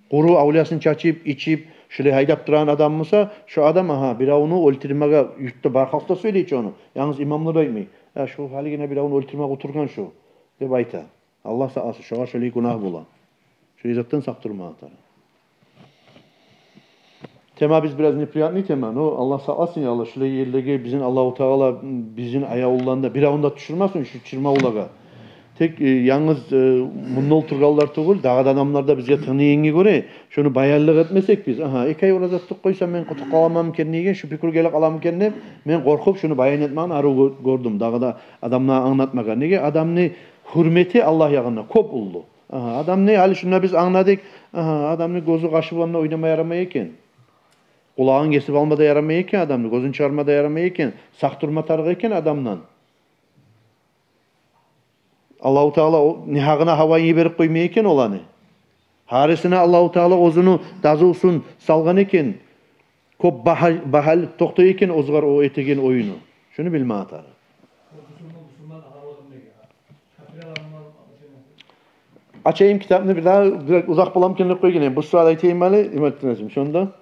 Къуру авлиясын чачып, ичип, шулай гьайдап турагъан адам буса, шо адам, агьа, биревню оьлтюрмеге юртда бар халкъ да сёйлей чи ону. Янгыз имамлар айтмай. Я, шо гьалигине биревню оьлтюрмеге олтургъан шо, деп айта. Аллагь сакъласын, шогъар шолай гюнагь бола. Шолай затдан сакъ турма тарыкъ. Тема биз бираз неприятный тема, но Аллагь сакъласын, я Аллагь, шолай ерлеге бизин Аллагьу Таала, бизин аявлуланы да биревню де тюшюрмесин шу чырмавлагъа. Тек, э, янгыз, э, мунда олтургъанлар тюгюл, дагъы да адамлар да бизге тынглагъангъа гёре, шону баянлыкъ этмесек биз, агьа, эки ай ораза тутуп къойсам, мен къутулуп къаламан экен деген, шу пикру гелип къаламан экен деп, мен къоркъуп шуну баян этмекни арив гё-, гёрдюм. Дагъы да адамлагъа англатмагъа. Неге? Адамны гьюрмети Аллагь ягъында кёп уллу. Агьа, адамны, гьали шунда биз англадыкъ, агьа, адамны гёзю-къашы булан да ойнама ярамай экен. Къулагъын гесип алма да ярамай экен адамны, гёзюн чыгъарма да ярамай экен. Сакъ турма тарыкъ экен адамдан. Аллагьу Таала о, негьакъына гьавайын йиберип къоймай экен оланы. Гьарисине Аллагьу Таала оьзюню дазусун салгъан экен. Кёп багьа-, багьалы токътай экен оьзюгер о этеген оюну. Шуну билме тарыкъ. Ачайым китапны, бирдагъы, бираз узакъ боламы экен деп къойгъан эдим. Бу суал айтайым гьали, Имамутдин гьажим, шонда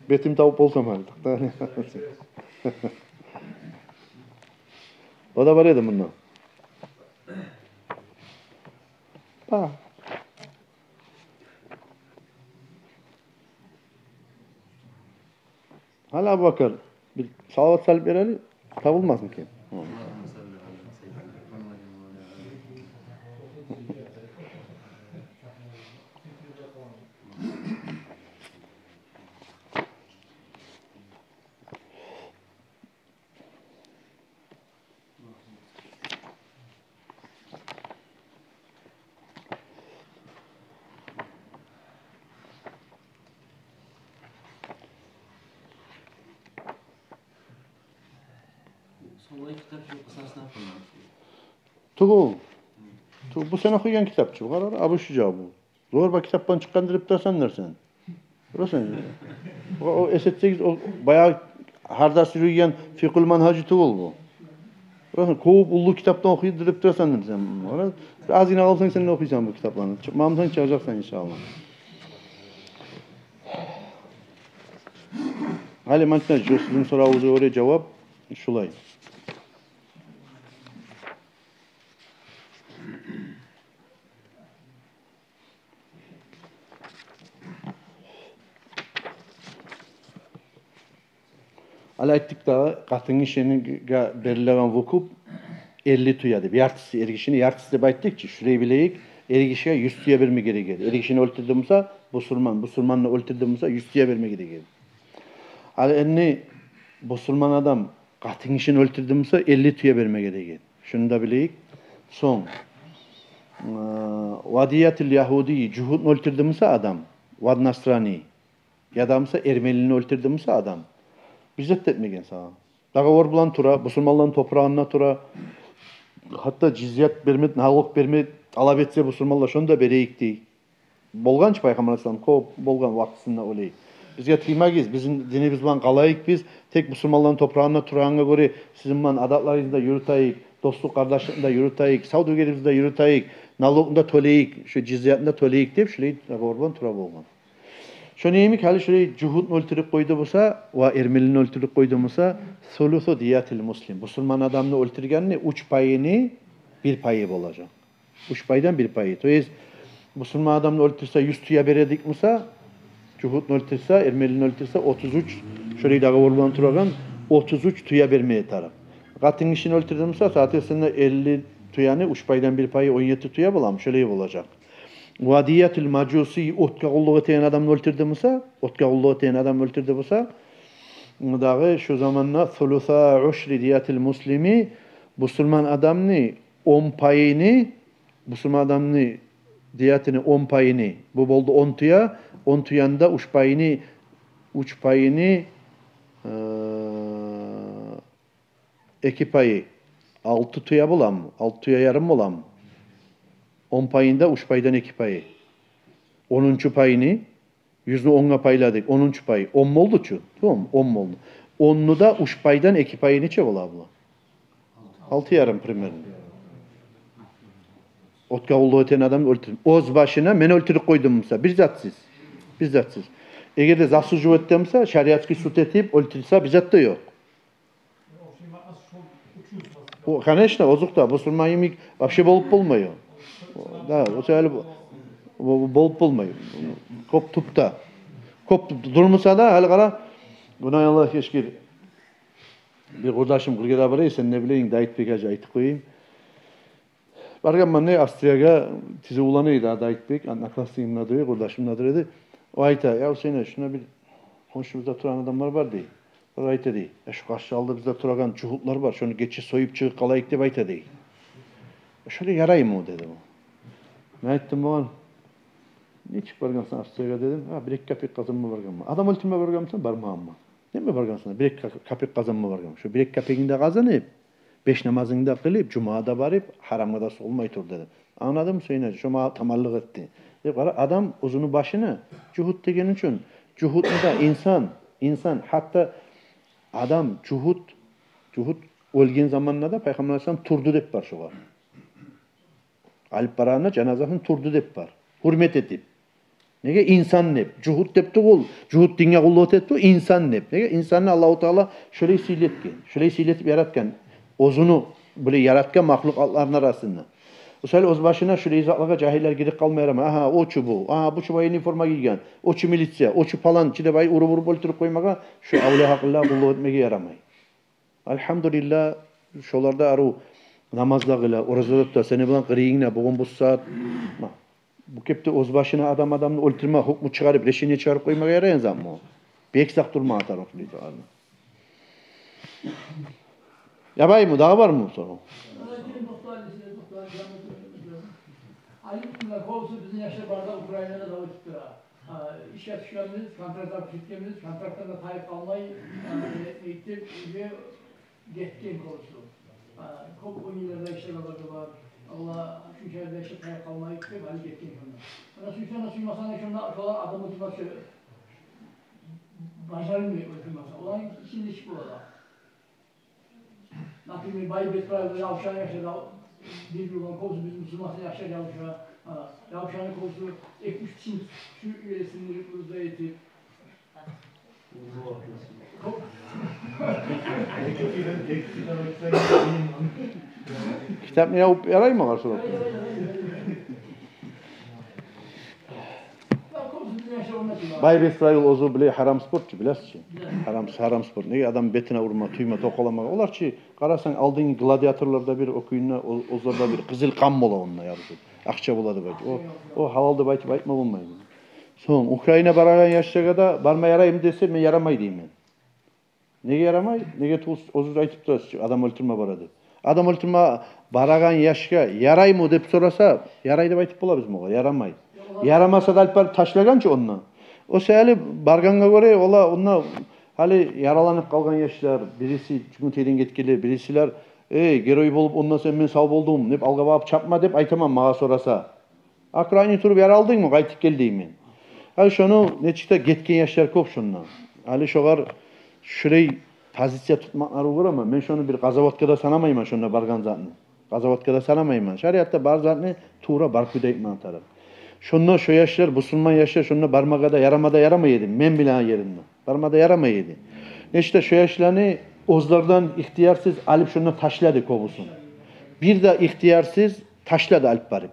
бетим табып болсам гьали. О да бар эди мунда. Гьа. Гьали, Абубакар, бир салават салып бер гьали, табылмасмы экен? Сонг китап чыгъып, къысгъасын охуйман. Тюгюл. Тюгюл, бу сен охуйгъан китап чы, къара, Абу Шужа бу. Зор бир китаплар чыкъгъан деп турасан сен. Гёресен. О, о, эс этсегиз, о баягъы гьар дарс юрюйген Фикъгьул Манхажи тюгюл бу. Гёресен, кёп уллу китаплар охуйду деп турасан сен. Гёре, бир азгъына къалсанг сен де охуйсан бу китапланы. Чыкъмагъанмусан, чыгъажакъсан, иншааллагь. Гьали мантна, шу сизин соравугъузгъа гёре жавап шулай. Гьали айтдыкъ дагъы, къатынгишиге берилеген вукуп элли тюе деп. Яртысы эргишини, яртысы деп айтдыкъ чы, шулай билейик, эргишиге юз тюе берме герек эди. Эргишини оьлтюрдю буса, бусурман, бусурманны оьлтюрдю буса, юз тюе берме герек эди. Гьали энни бусурман адам къатынгишини оьлтюрдю буса, элли тюе берме герек эди. Шуну да билейик. Сонг, э, вадиятул ягьуди, жугьутну оьлтюрдю буса адам, вад насрани, яда буса эрменини оьлтюрдю буса адам, бир зат да этмеген сагъа. Договор булан тура, бусурманланы топурагъында тура, гьатта жизят берме, налог берме талап этсе бусурманлар, шону да берейик дей. Болгъан чы Пайхаммар алайгьиссалам, кёп болгъан вакътисинде олай. Бизге тиймегиз, бизин динибиз булан къалайыкъ биз, тек бусурманланы топурагъында турагъангъа гёре сизин булан адатларыгъызны да юрютейик, дослукъ-къардашлыкъны да юрютейик, савдюгерибизни де юрютейик, налогну да тёлейик, шу жизятны да тёлейик деп, шулай договор булан тура болгъан. Шону йимик, гьали шулай жугьутну оьлтюрюп къойду буса, ва эрмелини оьлтюрюп къойду буса, сулусу диятил муслим. Бусурман адамны оьлтюргенни уьч пайыны бир пайы болажакъ. Уьч пайдан бир пайы. То есть, бусурман адамны оьлтюрсе, юз тюе бередик буса, жугьутну оьлтюрсе, эрмелини оьлтюрсе, отуз уьч, шолай договор булан турагъан, отуз уьч тюе бермеге тарыкъ. Къатын гишини оьлтюрдю буса, соответственно, элли тюени уьч пайдан бир пайы, он етти тюе боламы? Шолай болажакъ. Ва диятул мажуси, отгъа къуллукъ этеген адамны оьлтюрдю буса, отгъа къуллукъ этеген адамны оьлтюрдю буса, дагъы шу заманда сулуса ушри диятул муслими, бусурман адамны он пайыны, бусурман адамны диятыны он пайыны, бу болду он тюе, он тюени де уьч пайыны, уьч пайыны, э, эки пайы, алты тюе боламы? Алты тюе ярым боламы? Он пайында уьч пайдан эки пайы. Онунчу пайыны, юзню онгъа пайладыкъ, онунчу пай, он болду чу. Тамам, он болду. Онну да уьч пайдан эки пайы нече бола була? Алты ярым примерно. Отгъа къуллукъ этеген адамны оьлтюрюп, оьз башына мен оьлтюрюп къойдум буса, бир затсыз. Бир затсыз. Эгер де заслуживать этген буса, шариатский суд этип оьлтюрсе, бир зат да ёкъ. О, конечно, озокъда, бусурман йимик вообще болуп болмай о. Да, о саялы бо-, бо-, болуп болмай. Кёп тюпде. Кёп тюпде. Дурмуса да, гьали къара, гюнагь Аллагь гечгир. Бир къурдашым Къыргъызда бар эди, сен не билейин, Дайытбек гьажи, айтып къояйым. Баргъанман не Австриягъа, тизивлени эди Дайытбек, одноклассниким де эди, къурдашым да эди. О айта: «Я, Гьусейн, шунда бир хоншубузда турагъан адамлар бар», — дей. Олар айта, дей: «Я, шу къаршы алдыбызда турагъан жугьутлар бар, шону гече союп чыгъып къалайыкъ», — деп айта, дей. «Шолай яраймы?» — деди о. Мен айтдым огъар: «Нечик баргъансан Австриягъа?» — дедим. «Гьа, бир-эки капек къазанма баргъанман». «Адам оьлтюрме баргъанмысан?» «Бармагъанман». «Неме баргъансан?» «Бир-эки ка-, капек къазанма баргъанман». «Шо бир-эки капегингни де къазанып, беш намазынгны да къылып, жумагъа да барып, гьарамгъа да сугъулмай тур», — деди. «Англадым, Гьусейн гьажи, шо магъа таманлыкъ этди», — деп. Къара, адам оьзюню башына жугьут деген учун, жугьутну да инсан, инсан, гьатта адам жугьут, жугьут оьлген заманда да Пайхаммар алайгьиссалам турду деп бар шогъар. Алып барагъанда жаназасын турду деп бар. Гьюрмет этип. Неге? Инсан деп. Жугьут деп тюгюл. Жугьут динге къуллукъ этип тюгюл, инсан деп. Неге? Инсанны Аллагьу Таала шолай сыйлы этген, шолай сыйлы этип яратгъан. Оьзюню булай яратгъан махлукъатларыны арасында. О саялы оьз башына шолай затлагъа жагьиллер гирип къалма ярамай. Агьа, о чу бу. Агьа, бу чу военный форма гийген. О чу милиция, о чу палан чы деп, ай, уруп-уруп оьлтюрюп къоймагъа, шо авлия гьакъыллагъа къуллукъ этмеге ярамай. Альгьамдулиллагь, шолар да арив намаз да къыла, ораза да тута, сени булан къырыйынгда бугюн бу сагьат. Ма, бу кепде оьз башына адам адамны оьлтюрме гьукму чыгъарып, решение чыгъарып къоймагъа ярайгъан затмы о? Бек сакъ турма тарыкъ дейди. Ябаймы, дагъы бармы сорав? Алим, муна, кёбюсю бизин яшлар бары да Украинада дав этип тура. А, ишге тюшгенбиз, контракт алып гетгенбиз, контракттан да тайып къалмай, а, не, не этип, уже гетген кёбюсю. А, кёп он йылларда ишлеген алар да бар. Аллагь, шунча ерде ишлеп тайып къалмайыкъ деп, гьали гетген шонда. Ана сюйсе, ана сюймесе, ана шонда шолар адам оьлтюрмесе, бажарылмай оьлтюрмесе. Оланы ичинде иш бола. Например, Байбек районунда явшан яшады, бир-бирин кёбюсю бизин мусулман яшлар явша, а, явшанны кёбюсю эки-уьч тин шу ерин сындырып, узда этип. Китапны ябып яраймы, къаршылап? Байбек Исраил оьзю биле гьарам спорт чу, билесиз чи. Гьарам, гьарам спорт. Неге адам бетине урма, тюйме, токъаламагъа? Олар чы, къарасанг, алдынгы гладиаторлар да бир, о кюйде, о-, оьзлер де бир къызыл къан бола онда ярышып. Акъча бола деп айтып. О, о гьалал деп айтып айтма болмай. Сонг Украина барагъан яшлагъа да барма яраймы десе, мен ярамай деймен. Неге ярамай? Неге тюгюл, оьзюгюз айтып турасыз чы, адам оьлтюрме бара деп. Адам оьлтюрме барагъан яшгъа яраймы деп сораса, ярай деп айтып болабызмы огъар? Ярамай. Ярамаса да алып барып ташлагъан чы онда. О саялы баргъангъа гёре, ола онда гьали яраланып къалгъан яшлар, бириси Жюнгютейден гетгенлер, бирисилер, «Эй, герой болуп, ондан сонг мен сав болдум», — деп алгъа багъып чапма деп айтаман, магъа сораса. Акъырын туруп, «Яралдынгмы? Къайтып гел», — деймен. Гьали шону нечик де гетген яшлар кёп шонда. Гьали шогъар шулай позиция тутмакълар угъур, амма мен шону бир къазаватгъа да санамайман, шонда баргъан затны. Къазаватгъа да санамайман. Шариатда бар затны тувра бар кюйде айтмагъа тарыкъ. Шонда шо яшлар, бусурман яшлар, шонда бармагъа да, ярама да ярамай эди. Мен билеген еримде барма да ярамай эди. Нечик де шо яшланы оьзлерден ихтиярсыз алып шонда ташлады кёбюсюн. Бир де ихтиярсыз ташлады алып барып.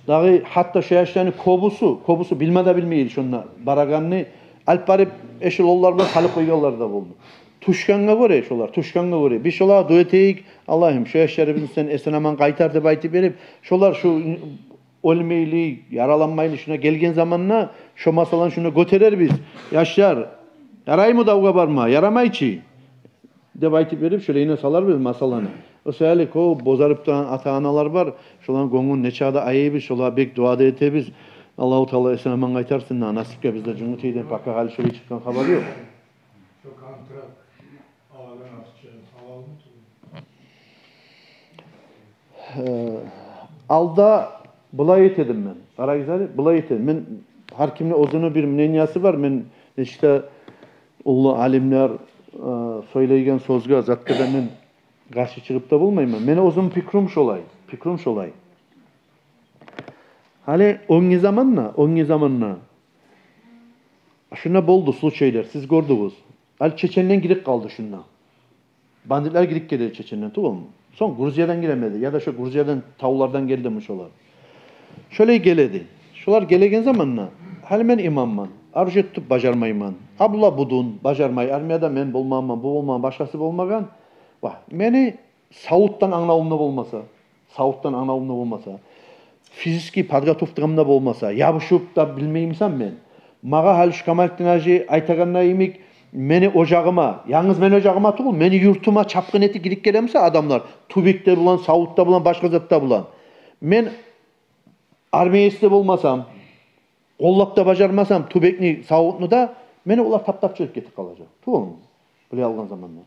Дагъы гьатта шо яшланы кёбюсю, кёбюсю билме де билмей эди шонда барагъанны, алып барып эшелонлар булан салып къойгъанлар да болду. Тюшгенге гёре шолар, тюшгенге гёре. Биз шолагъа дуа этейик: Аллагьым, шо яшларыбызны сен эсен-аман къайтар деп айтып берип, шолар шу оьлмейли, яраланмайлы шунда гелген заманда шо масъаланы шунда гётерербиз. Яшлар, яраймы давгъа барма, ярамай чы деп айтып берип, шолайына саларбыз масъаланы. О саялы кёп бозарып турагъан ата-аналар бар. Шоланы гёнгюн нечакъы да аяйбыз, шолагъа бек дуа да этебиз. Аллагьу Таала эсен-аман къайтарсын, насипге бизде Жюнгютейден пока гьали шолай чыкъгъан хабар ёкъ. Шо контракт алагъан акъча гьалалмы, тюгюлмю? Э, алда булай этедим мен. Къарагъыз гьали, булай этедим. Мен, гьар кимни оьзюню бир мнениясы бар. Мен нечик де уллу алимлер, э, сёйлейген сёзге, затгъа да мен къаршы чыгъып да болмайман. Мени оьзюм пикрум шолай. Пикрум шолай. Гьали оьнге заманда, оьнге заманда шунда болду случайлар, сиз гёрдюгюз. Гьали Чеченден гирип къалды шунда. Бандитлер гирип гелди Чеченден, тюгюлмю? Сонг Грузиядан гиремеди, яда шо Грузиядан, тавлардан гелдими шолар? Шолай геледи. Шолар гелеген заманда, гьали мен имамман, оружие тутуп бажармайман. Абдулла Будун бажармай, армияда мен болмагъанман, бу болмагъан, башгъасы болмагъан. Ва мени савутдан англавум да болмаса, савутдан англавум да болмаса, физический подготовкам да болмаса, ябушуп да билмеймисен мен. Магъа гьали шу Камалитдин гьажи айтагъанда йимик, мени ожагъыма, янгыз мени ожагъыма тюгюл, мени юртума чапгъын этип гирип гелемисе адамлар, тюбеклер булан, савутлар булан, башгъа затлар булан. Мен армеец де болмасам, къоллап да бажармасам тюбекни, савутну да, мени олар таптап чыгъып гетип къалажакъ. Тюгюлмю? Биле алгъан заманда.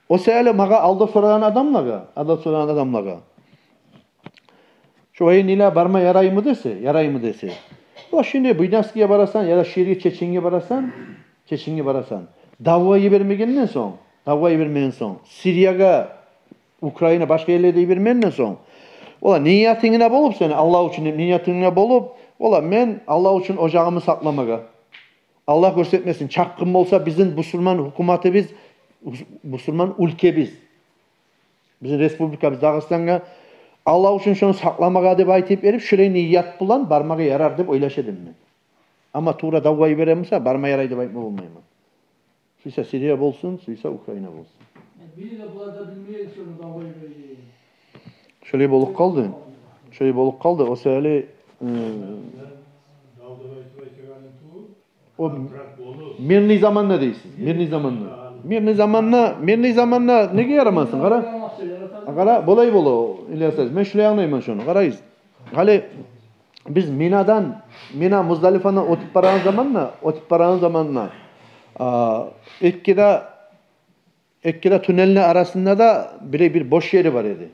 О саялы магъа алда сорагъан адамлагъа, алда сорагъан адамлагъа, шо военныйлар барма яраймы десе, яраймы десе. О, шунда Буйнакскиге барасан, яда шу ерге Чеченге барасан, Чеченге барасан. Давгъа йибермегенден сонг, давгъа йибермеген сонг, Сириягъа, Украина, башгъа ерлерде йибермегенден сонг, ола, ниятынгда болуп сени, Аллагь учун деп ниятынгда болуп, ола, мен Аллагь учун ожагъымны сакъламагъа. Аллагь гёрсетмесин, чапгъын болса, бизин бусурман гьукуматыбыз, бусурман уьлкебиз, бизин республикабыз Дагъыстангъа, Аллагь учун шону сакъламагъа деп айтып берип, шулай ният булан бармагъа ярар деп ойлаша эдим мен. Амма тувра давгъа йибереми буса, барма ярай деп айтма болмайман. Сюйсе Сирия болсун, сюйсе Украина болсун. Бири де булар да билмей шону давгъа йибережегин. Шолай болуп къалды. Шолай болуп къалды. О саялы, э, о мирный заманда дейсиз. Мирный заманда. Мирный заманда, мирный заманда неге ярамасын? Къара. Къара, болай бола, Ильяс, мен шулай англайман шону. Къарагъыз. Гьали биз Минадан, Мина Муздалифадан оьтюп барагъан заманда, оьтюп барагъан заманда, а, эки де, эки де туннельни арасында да бир, бир бош ери бар эди.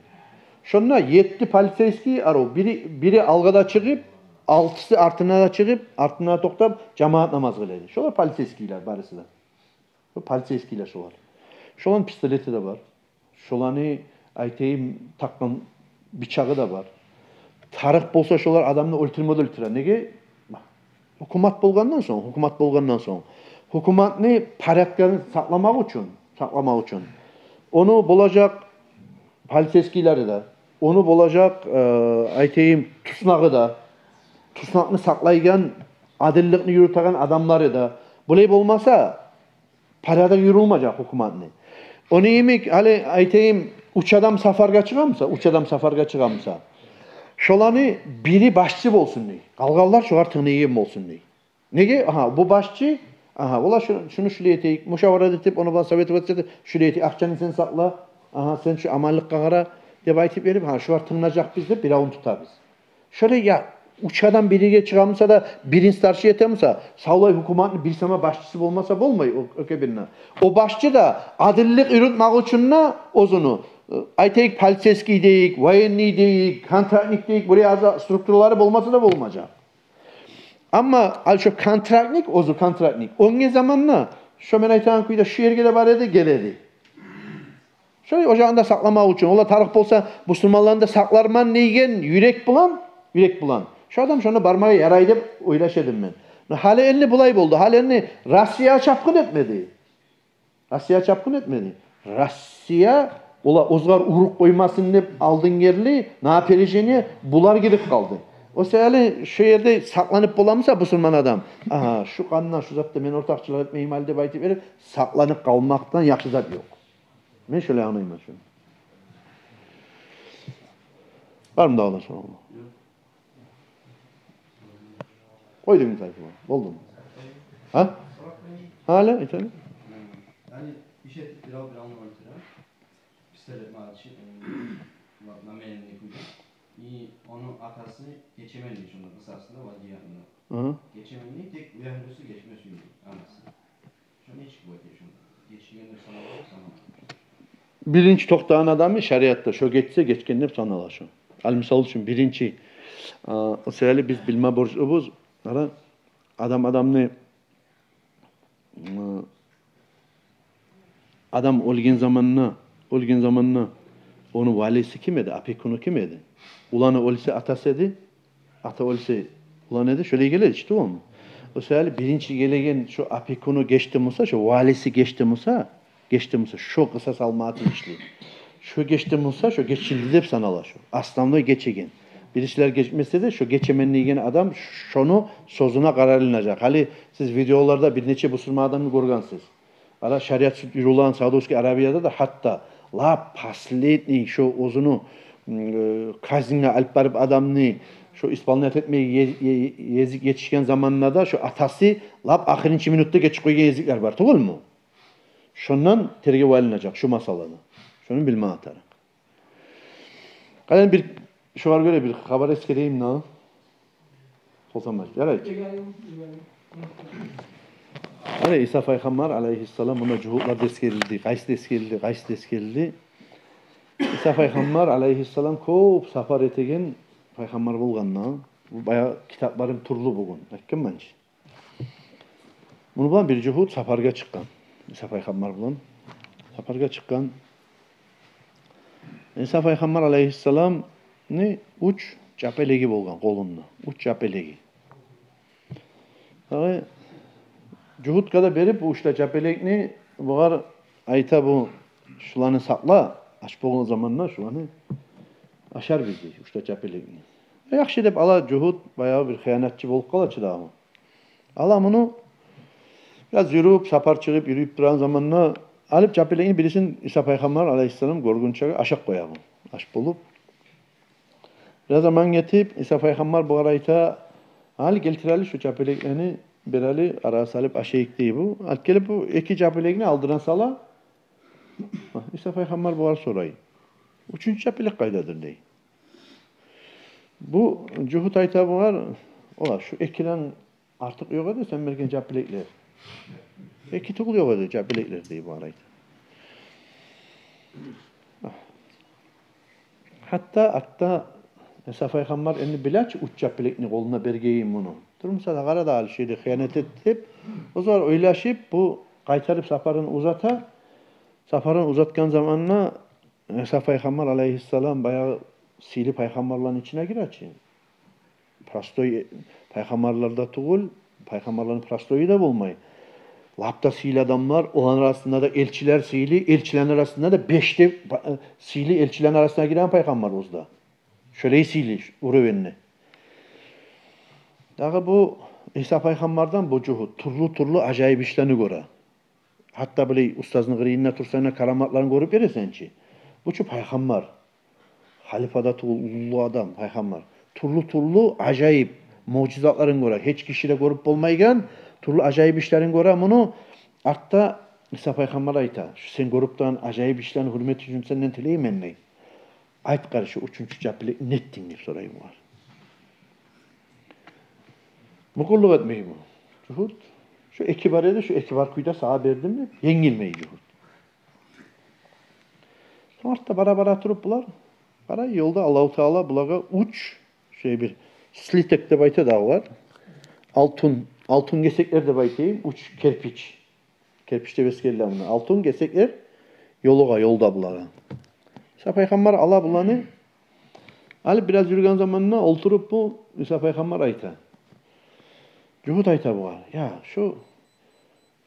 Шонда етти полицейский арив, бири, бири алгъа да чыгъып, алтысы артына да чыгъып, артына токътап, жамаат намаз къыла эди. Шолар полицейскийлер барысы да. Бу полицейскийлер шолар. Шоланы пистолети де бар. Шоланы, айтайым, такъгъан бычагъы да бар. Тарыкъ болса, шолар адамны оьлтюрме де оьлтюре. Неге? Гьукумат болгъандан сонг, гьукумат болгъандан сонг, гьукуматны порядканы сакъламакъ учун, сакъламакъ учун ону болажакъ полицейскийлери де, ону болажакъ, э, айтайым, туснагъы да, туснакъны сакълайгъан, адилликни юрютеген адамлары да. Булай болмаса, порядок юрюлмежек гьукуматны. Ону йимик, гьали айтайым, уьч адам сапаргъа чыгъа буса, уьч адам сапаргъа чыгъа буса, шоланы бири башчы болсун дей. Къалгъанлар шогъар тынглайгъан болсун дей. Неге? Агьа, бу башчы, агьа, олар шу-, шуну шулай этейик, мушаварат этип, ону булан советоваться этип, шулай этейик, акъчаны сен сакъла, агьа, сен шу аманлыкъгъа къара деп айтып берип, гьа, шулар тынглажакъ биз деп, биревню тутабыз. Шолай, я, уьч адам бирге чыгъа буса да, бирин старший эте буса, савлай гьукуматны бир сама башчысы болмаса болмай, о, оьке бирни. О башчы да адиллик юрютмек учун да оьзюню, э, айтайыкъ, полицейский дейик, военный дейик, контрактник дейик, бир яза структуралары болмаса да болмажакъ. Амма ал шо контрактник, оьзю контрактник, оьзге заманда шо мен айтагъан кюйде шу ерге де бар эди, геле эди. Шо ожагъында сакъламакъ учун. Олар тарыкъ болса, бусурманланы да сакъларман деген юрек булан, юрек булан. Шо адам шонда бармагъа ярай деп ойлаша эдим мен. Но гьали энни булай болду. Гьали энни Россия чапгъын этмеди. Россия чапгъын этмеди. Россия, олар оьзгер уруп къоймасын деп алдын герли, на опережение булар гирип къалды. О саялы шо ерде сакъланып боламыса бусурман адам? Агьа, шу къандан, шу затда мен ортакъчылыкъ этмейим гьали деп айтып берип, сакъланып къалмакъдан яхшы зат ёкъ. Мен шолай англайман шону. Бармы дагъы да сорав? Къойдум, тайпа. Болдуму? Гьа? Гьали, айтайым. Яни, иш этип бирев бир алма өлтюре. Пистолет магъа чи, э, на-, намеренный кюйде. И ону атасы гечемен дей шонда, къысасында, вадиятында. Гьы. Гечемен дей, тек уянып турса гечмес уьюн дей, анасы. Шо нечик бола экен шонда? Гечген деп санала, санала. Биринчи токътагъан адамны шариатда шо гечсе, гечген деп санала шо. Ал мисал учун, биринчи, а, о саялы биз билме борчлубуз, ара, адам адамны, м, адам оьлген заманда, оьлген заманда ону валиси ким эди, опекуну ким эди? Уланы оьлсе, атасы эди, ата оьлсе, улан эди, шолай геле эди чи, тюгюлмю? О саялы биринчи гелеген шо опекуну гечди буса, шо валиси гечди буса, гечди буса, шо къысас алмагъа тийишли. Шо гечди буса, шо гечилди деп санала шо. Основной гечеген. Бирисилер гечмесе де, шо гечемен деген адам шону сёзюне къаралынажакъ. Гьали сиз видеоларда бир нече бусурман адамны гёргенсиз. Ара шариат суд юрюлеген Саудовский Аравияда да гьатта лап последний шо оьзюню, м, э, казньге алып барып адамны шо исполнять этмеге е-, е-, език етишген заманда да шо атасы лап ахырынчы минутда гечип къойгъан езиклер бар, тюгюлмю? Шондан тергев алынажакъ шо масъалада. Шону билме тарыкъ. Къалай бир, шогъар гёре бир хабар эсгерейим дагъы. Болсам, ярай. Гьали Иса пайхаммар алайгьиссалам, муна жугьутлар да эсгерилди, къайсы да эсгерилди, къайсы да эсгерилди. Иса пайхаммар алайгьиссалам кёп сапар этеген пайхаммар болгъан да. Бу баягъы китапларым тюрлю бугюн. Айтгъанман чы. Муну булан бир жугьут сапаргъа чыкъгъан. Иса пайхаммар булан сапаргъа чыкъгъан. Иса пайхаммар алайгьиссаламны уьч чапелеги болгъан къолунда. Уьч чапелеги. Дагъы жугьутгъа да берип, бу уьч де чапелекни бугъар айта, бу, шуланы сакъла, ач болгъан заманда шуланы ашарбыз дей, уьч де чапелекни. Яхшы деп ала жугьут, баягъы бир хыянатчы болуп къала чы дагъы. Ала муну бираз юрюп, сапар чыгъып, юрюп турагъан заманда алып чапелекни бирисин Иса пайхаммар алайгьиссалам гёргюнчеге ашап къоя бу. Ач болуп. Бираз заман гетип, Иса пайхаммар бугъар айта: «Гьали гелтир гьали шу чапелеклени, бер гьали, арагъа салып ашайыкъ», — дей бу. Алып гелип бу эки чапелекни алдына сала. Иса пайхаммар бугъар сорай: «Уьчюнчю чапелек къайдадыр?» — дей. Бу жугьут айта бугъар: «Ола, шу экиден артыкъ ёкъ эди сен берген чапелеклер. Эки тюгюл ёкъ эди чапелеклер», — дей бугъар айта. Гьатта артда Иса пайхаммар энни биле чи уьч чапелекни къолуна бергенин муну. Турмуса да, къара да, ал шейде хыянат этди деп, оьзлер ойлашып, бу къайтарып сапарын узата. Сапарын узатгъан заманда Иса пайхаммар алайгьиссалам баягъы сыйлы пайхаммарланы ичине гире чи. Простой, э, пайхаммарлар да тюгюл, пайхаммарланы простойу да болмай. Лап да сыйлы адамлар, оланы арасында да элчилер сыйлы, элчилени арасында да беш де ба-, э, сыйлы элчилени арасына гиреген пайхаммар оьзю де. Шолай сыйлы уровеньде. Дагъы бу Иса пайхаммардан бу жугьут тюрлю-тюрлю ажайып ишлени гёре. Гьатта билей устазны къырыйында турсанг да, караматларын гёрюп бересен чи. Бу чу пайхаммар. Халифа да тюгюл, уллу адам, пайхаммар. Тюрлю-тюрлю ажайып муъжизатларын гёре. Гьеч гиши де гёрюп болмайгъан тюрлю ажайып ишлерин гёре. Муну артда Иса пайхаммар айта: «Шу сен гёрюп турагъан ажайып ишлени гьюрмети учун сенден тилеймен», — дей. «Айт къара, шу уьчюнчю чапелек не этдинг?» — деп сорай бугъар. Мукъурлукъ этмей бу жугьут. «Шу эки бар эди, шу эки бар кюйде сагъа бердим», — деп, енгилмей жугьут. Сонг артда бара-бара туруп булар, къара, ёлда Аллагьу Таала булагъа уьч, шей, бир слиток деп айта дагъы булар. алтын, алтын гесеклер деп айтайым, уьч керпич. Керпич деп эсгериле муна. Алтын гесеклер ёлугъа, ёлда булагъа. Иса пайхаммар ала буланы, алып бираз юрюген заманда олтуруп бу Иса пайхаммар айта. Жугьут айта бугъар: «Я, шу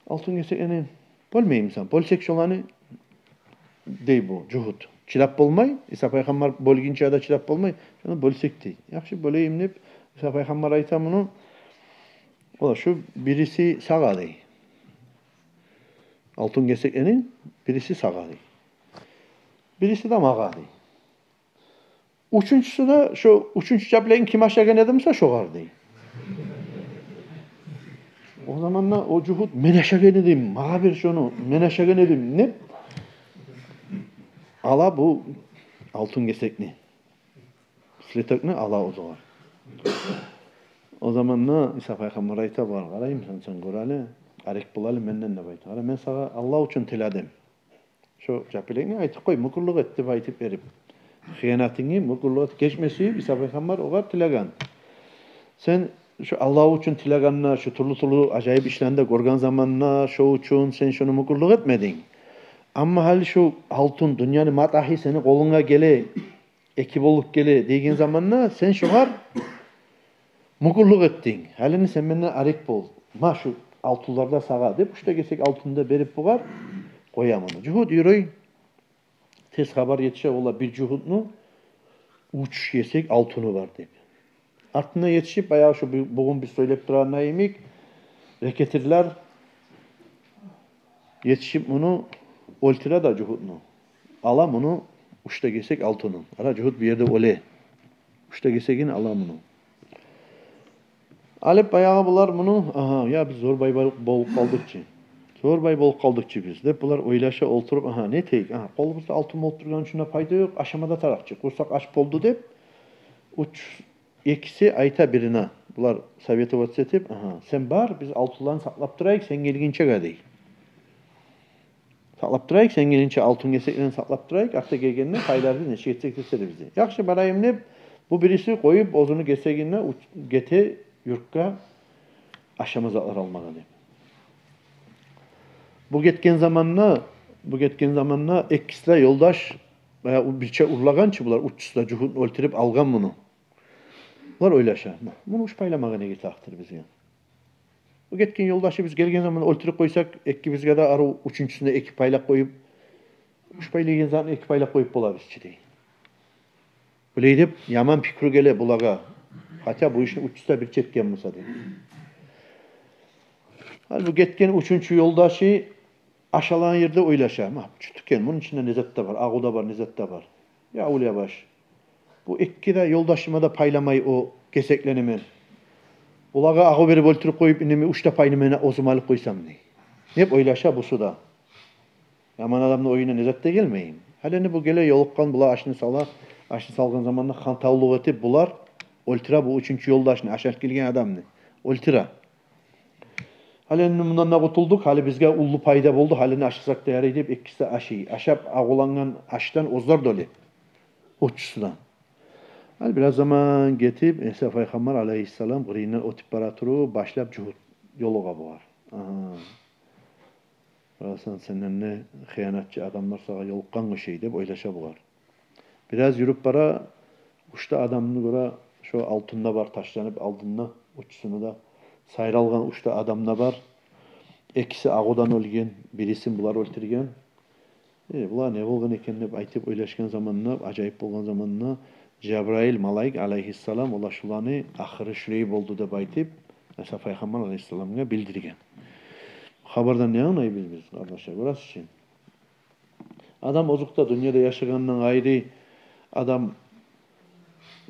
алтын гесеклени бёлмеймисен? Бёлсек шоланы», — дей бу жугьут. Чыдап болмай, Иса пайхаммар бёлгюнче де чыдап болмай, «шону бёлсек», — дей. «Яхшы, бёлейим», — деп, Иса пайхаммар айта муну: «Ола, шу бириси сагъа», — дей. «Алтын гесеклени бириси сагъа», — дей. «Бириси де магъа», — дей. Уьчюнчюсю де, шо уьчюнчю жапилекни ким ашагъан эди буса, шогъар, дей. О заманда о жугьут: «Мен ашагъан эдим, магъа бер шону, мен ашагъан эдим», — деп, ала бу алтын гесекни, слитокну ала оьзюгъар. О заманда Иса пайхаммар айта бугъар: «Къараймысан сен, гёр гьали, арек бол гьали менден», — деп айта. «Къара, мен сагъа Аллагь учун тиледим. Шо жапилекни, айтып къой, мюкюрлюк эт деп айтып берип, хыянатынгны мюкюрлюк эт, гечме сююп, Иса пайхаммар огъар тилеген. Сен шо Аллагь учун тилегенде, шо тюрлю-тюрлю ажайып ишлени де гёрген заманда, шо учун сен шону мюкюрлюк этмединг. Амма гьали шо алтын, дюньяны матагьы сени къолунга геле, эки болуп геле деген заманда, сен шогъар мюкюрлюк этдинг. Гьали энни сен менден арек бол. Ма шу алтынлар да сагъа», — деп, уьч де гесек алтынны да берип бугъар, къоя муну. Жугьут юрюй, тез хабар етише ола бир жугьутну уьч гесек алтыны бар деп. Артына етишип, баягъы шу бу-, бугюн биз сёйлеп турагъан йимик, рекетирлер етишип муну оьлтюре да жугьутну. Ала муну уьч де гесек алтынын. Ара жугьут бу ерде оьле. Уьч де гесегин ала муну. Алып баягъы булар муну: «Агьа, я, биз зор бай бол-, болуп къалдыкъ чы. Зор бай болуп къалдыкъ чы биз», — деп булар ойлаша олтуруп. «Агьа, не этейик? Агьа, къолубузда алтын болуп тургъан учун да пайда ёкъ, ашама да тарыкъ чы. Къурсакъ ач болду», — деп, уьч, экиси айта бирине. Булар советоваться этип: «Агьа, сен бар, биз алтынланы сакълап турайыкъ сен гелгинчеге», — дей. «Сакълап турайыкъ, сен гелгинче алтын гесеклени сакълап турайыкъ, артда гелгенде пайларыбыз нечик этсек этербиз», — дей. «Яхшы, барайым», — деп, бу бириси къоюп оьзюню гесегин де уч-, гете юртгъа ашама затлар алмагъа деп. Бу гетген заманда, бу гетген заманда экиси де ёлдаш, баягъы бирче урлагъан чы булар, уьчюсю де жугьутну оьлтюрюп алгъан муну. Булар ойлаша: «Муну уьч пайламагъа не гетип атыр бизге? Бу гетген ёлдашыбыз гелген заман оьлтюрюп къойсакъ, экибизге де, арив уьчюнчюсюне эки пайлап къоюп, уьч пайлайгъан затны эки пайлап къоюп болабыз чы», — дей. Булай деп яман пикру геле булагъа. Хотя бу ишни уьчюсю де бирче этген буса, дей. Гьали бу гетген уьчюнчю ёлдашы ашалагъан ерде ойлаша: «Ма, чу тюкен, муну ичинде не зат да бар, агъу да бар, не зат да бар. Я авлия баш, бу эки де ёлдашыма да пайламай о гесеклени мен. Олагъа агъу берип оьлтюрюп къоюп, иними уьч де пайны мен оьзюм алып къойсам», — дей. Деп ойлаша бусу да. Яман адамны оюна не зат да гелмейми? Гьали энни бу геле ёлукъгъан, була ашны сала, ашны салгъан заманда хантавлукъ этип, булар оьлтюре бу уьчюнчю ёлдашны, ашап гелген адамны оьлтюре. Гьали энни мундан да къутулдукъ, гьали бизге уллу пайда болду, гьали энни ашасакъ да ярай деп, экиси де ашай. Ашап агъулангъан ашдан оьзлер де оьле. Уьчюсю де. Гьали бираз заман гетип, Иса пайхаммар алайгьиссалам къырыйындан оьтюп бара туруп, башлап жугьут ёлугъа бугъар. «Агьа, барасан, сенден де хыянатчы адамлар сагъа ёлукъгъангъа ошай», — деп ойлаша бугъар. Бираз юрюп бара, уьч де адамны гёре, шо алтын да бар ташланып алдында, уьчюсюню де сайралгъан уьч де адам да бар. Экиси агъудан оьлген, бирисин булар оьлтюрген. «Э, булагъа не болгъан экен?» — деп айтып ойлашгъан заманда, ажайып болгъан заманда, Жабраил малайик алайгьиссалам: «Ола, шуланы ахыры шулай болду», — деп айтып, Иса пайхаммар алайгьиссаламгъа билдирген. Хабардан не англайбыз биз, къардашлар, гёресиз чи? Адам озокъда, дюньяда яшагъандан къайры адам,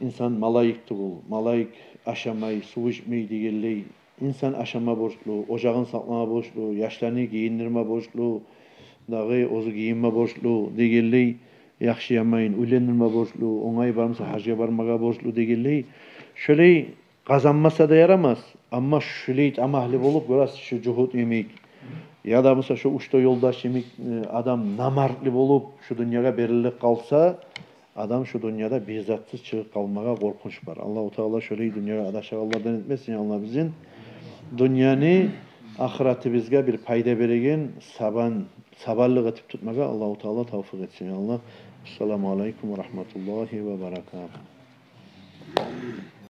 инсан малайик тюгюл. Малайик ашамай, сув ичмей дегенлей, инсан ашама борчлу, ожагъын сакълама борчлу, яшланы гийиндирме борчлу, дагъы оьзю гийинме борчлу дегенлей, яхшы-яманын уьйлендирме борчлу, онгай бармаса, гьажгъа бармагъа борчлу дегенлей. Шолай къазанмаса да ярамас. Амма шулай тамагьлы болуп, гёресиз, шу жугьут йимик, яда буса шу уьч де ёлдаш йимик, э, адам намартлы болуп, шу дюньягъа берилип къалса, адам шу дюньяда бир затсыз чыгъып къалмагъа къоркъунч бар. Аллагьу Таала шолай дюньягъа адашагъанлардан этмесин, я Аллагь, бизин. Дюньяны, ахыратыбызгъа бир пайда береген сабан, сабанлыкъ этип тутмагъа Аллагьу Таала тавфикъ этсин, я Аллагь. Ассаламу алейкум ва рагьматуллагьи ва баракатугь.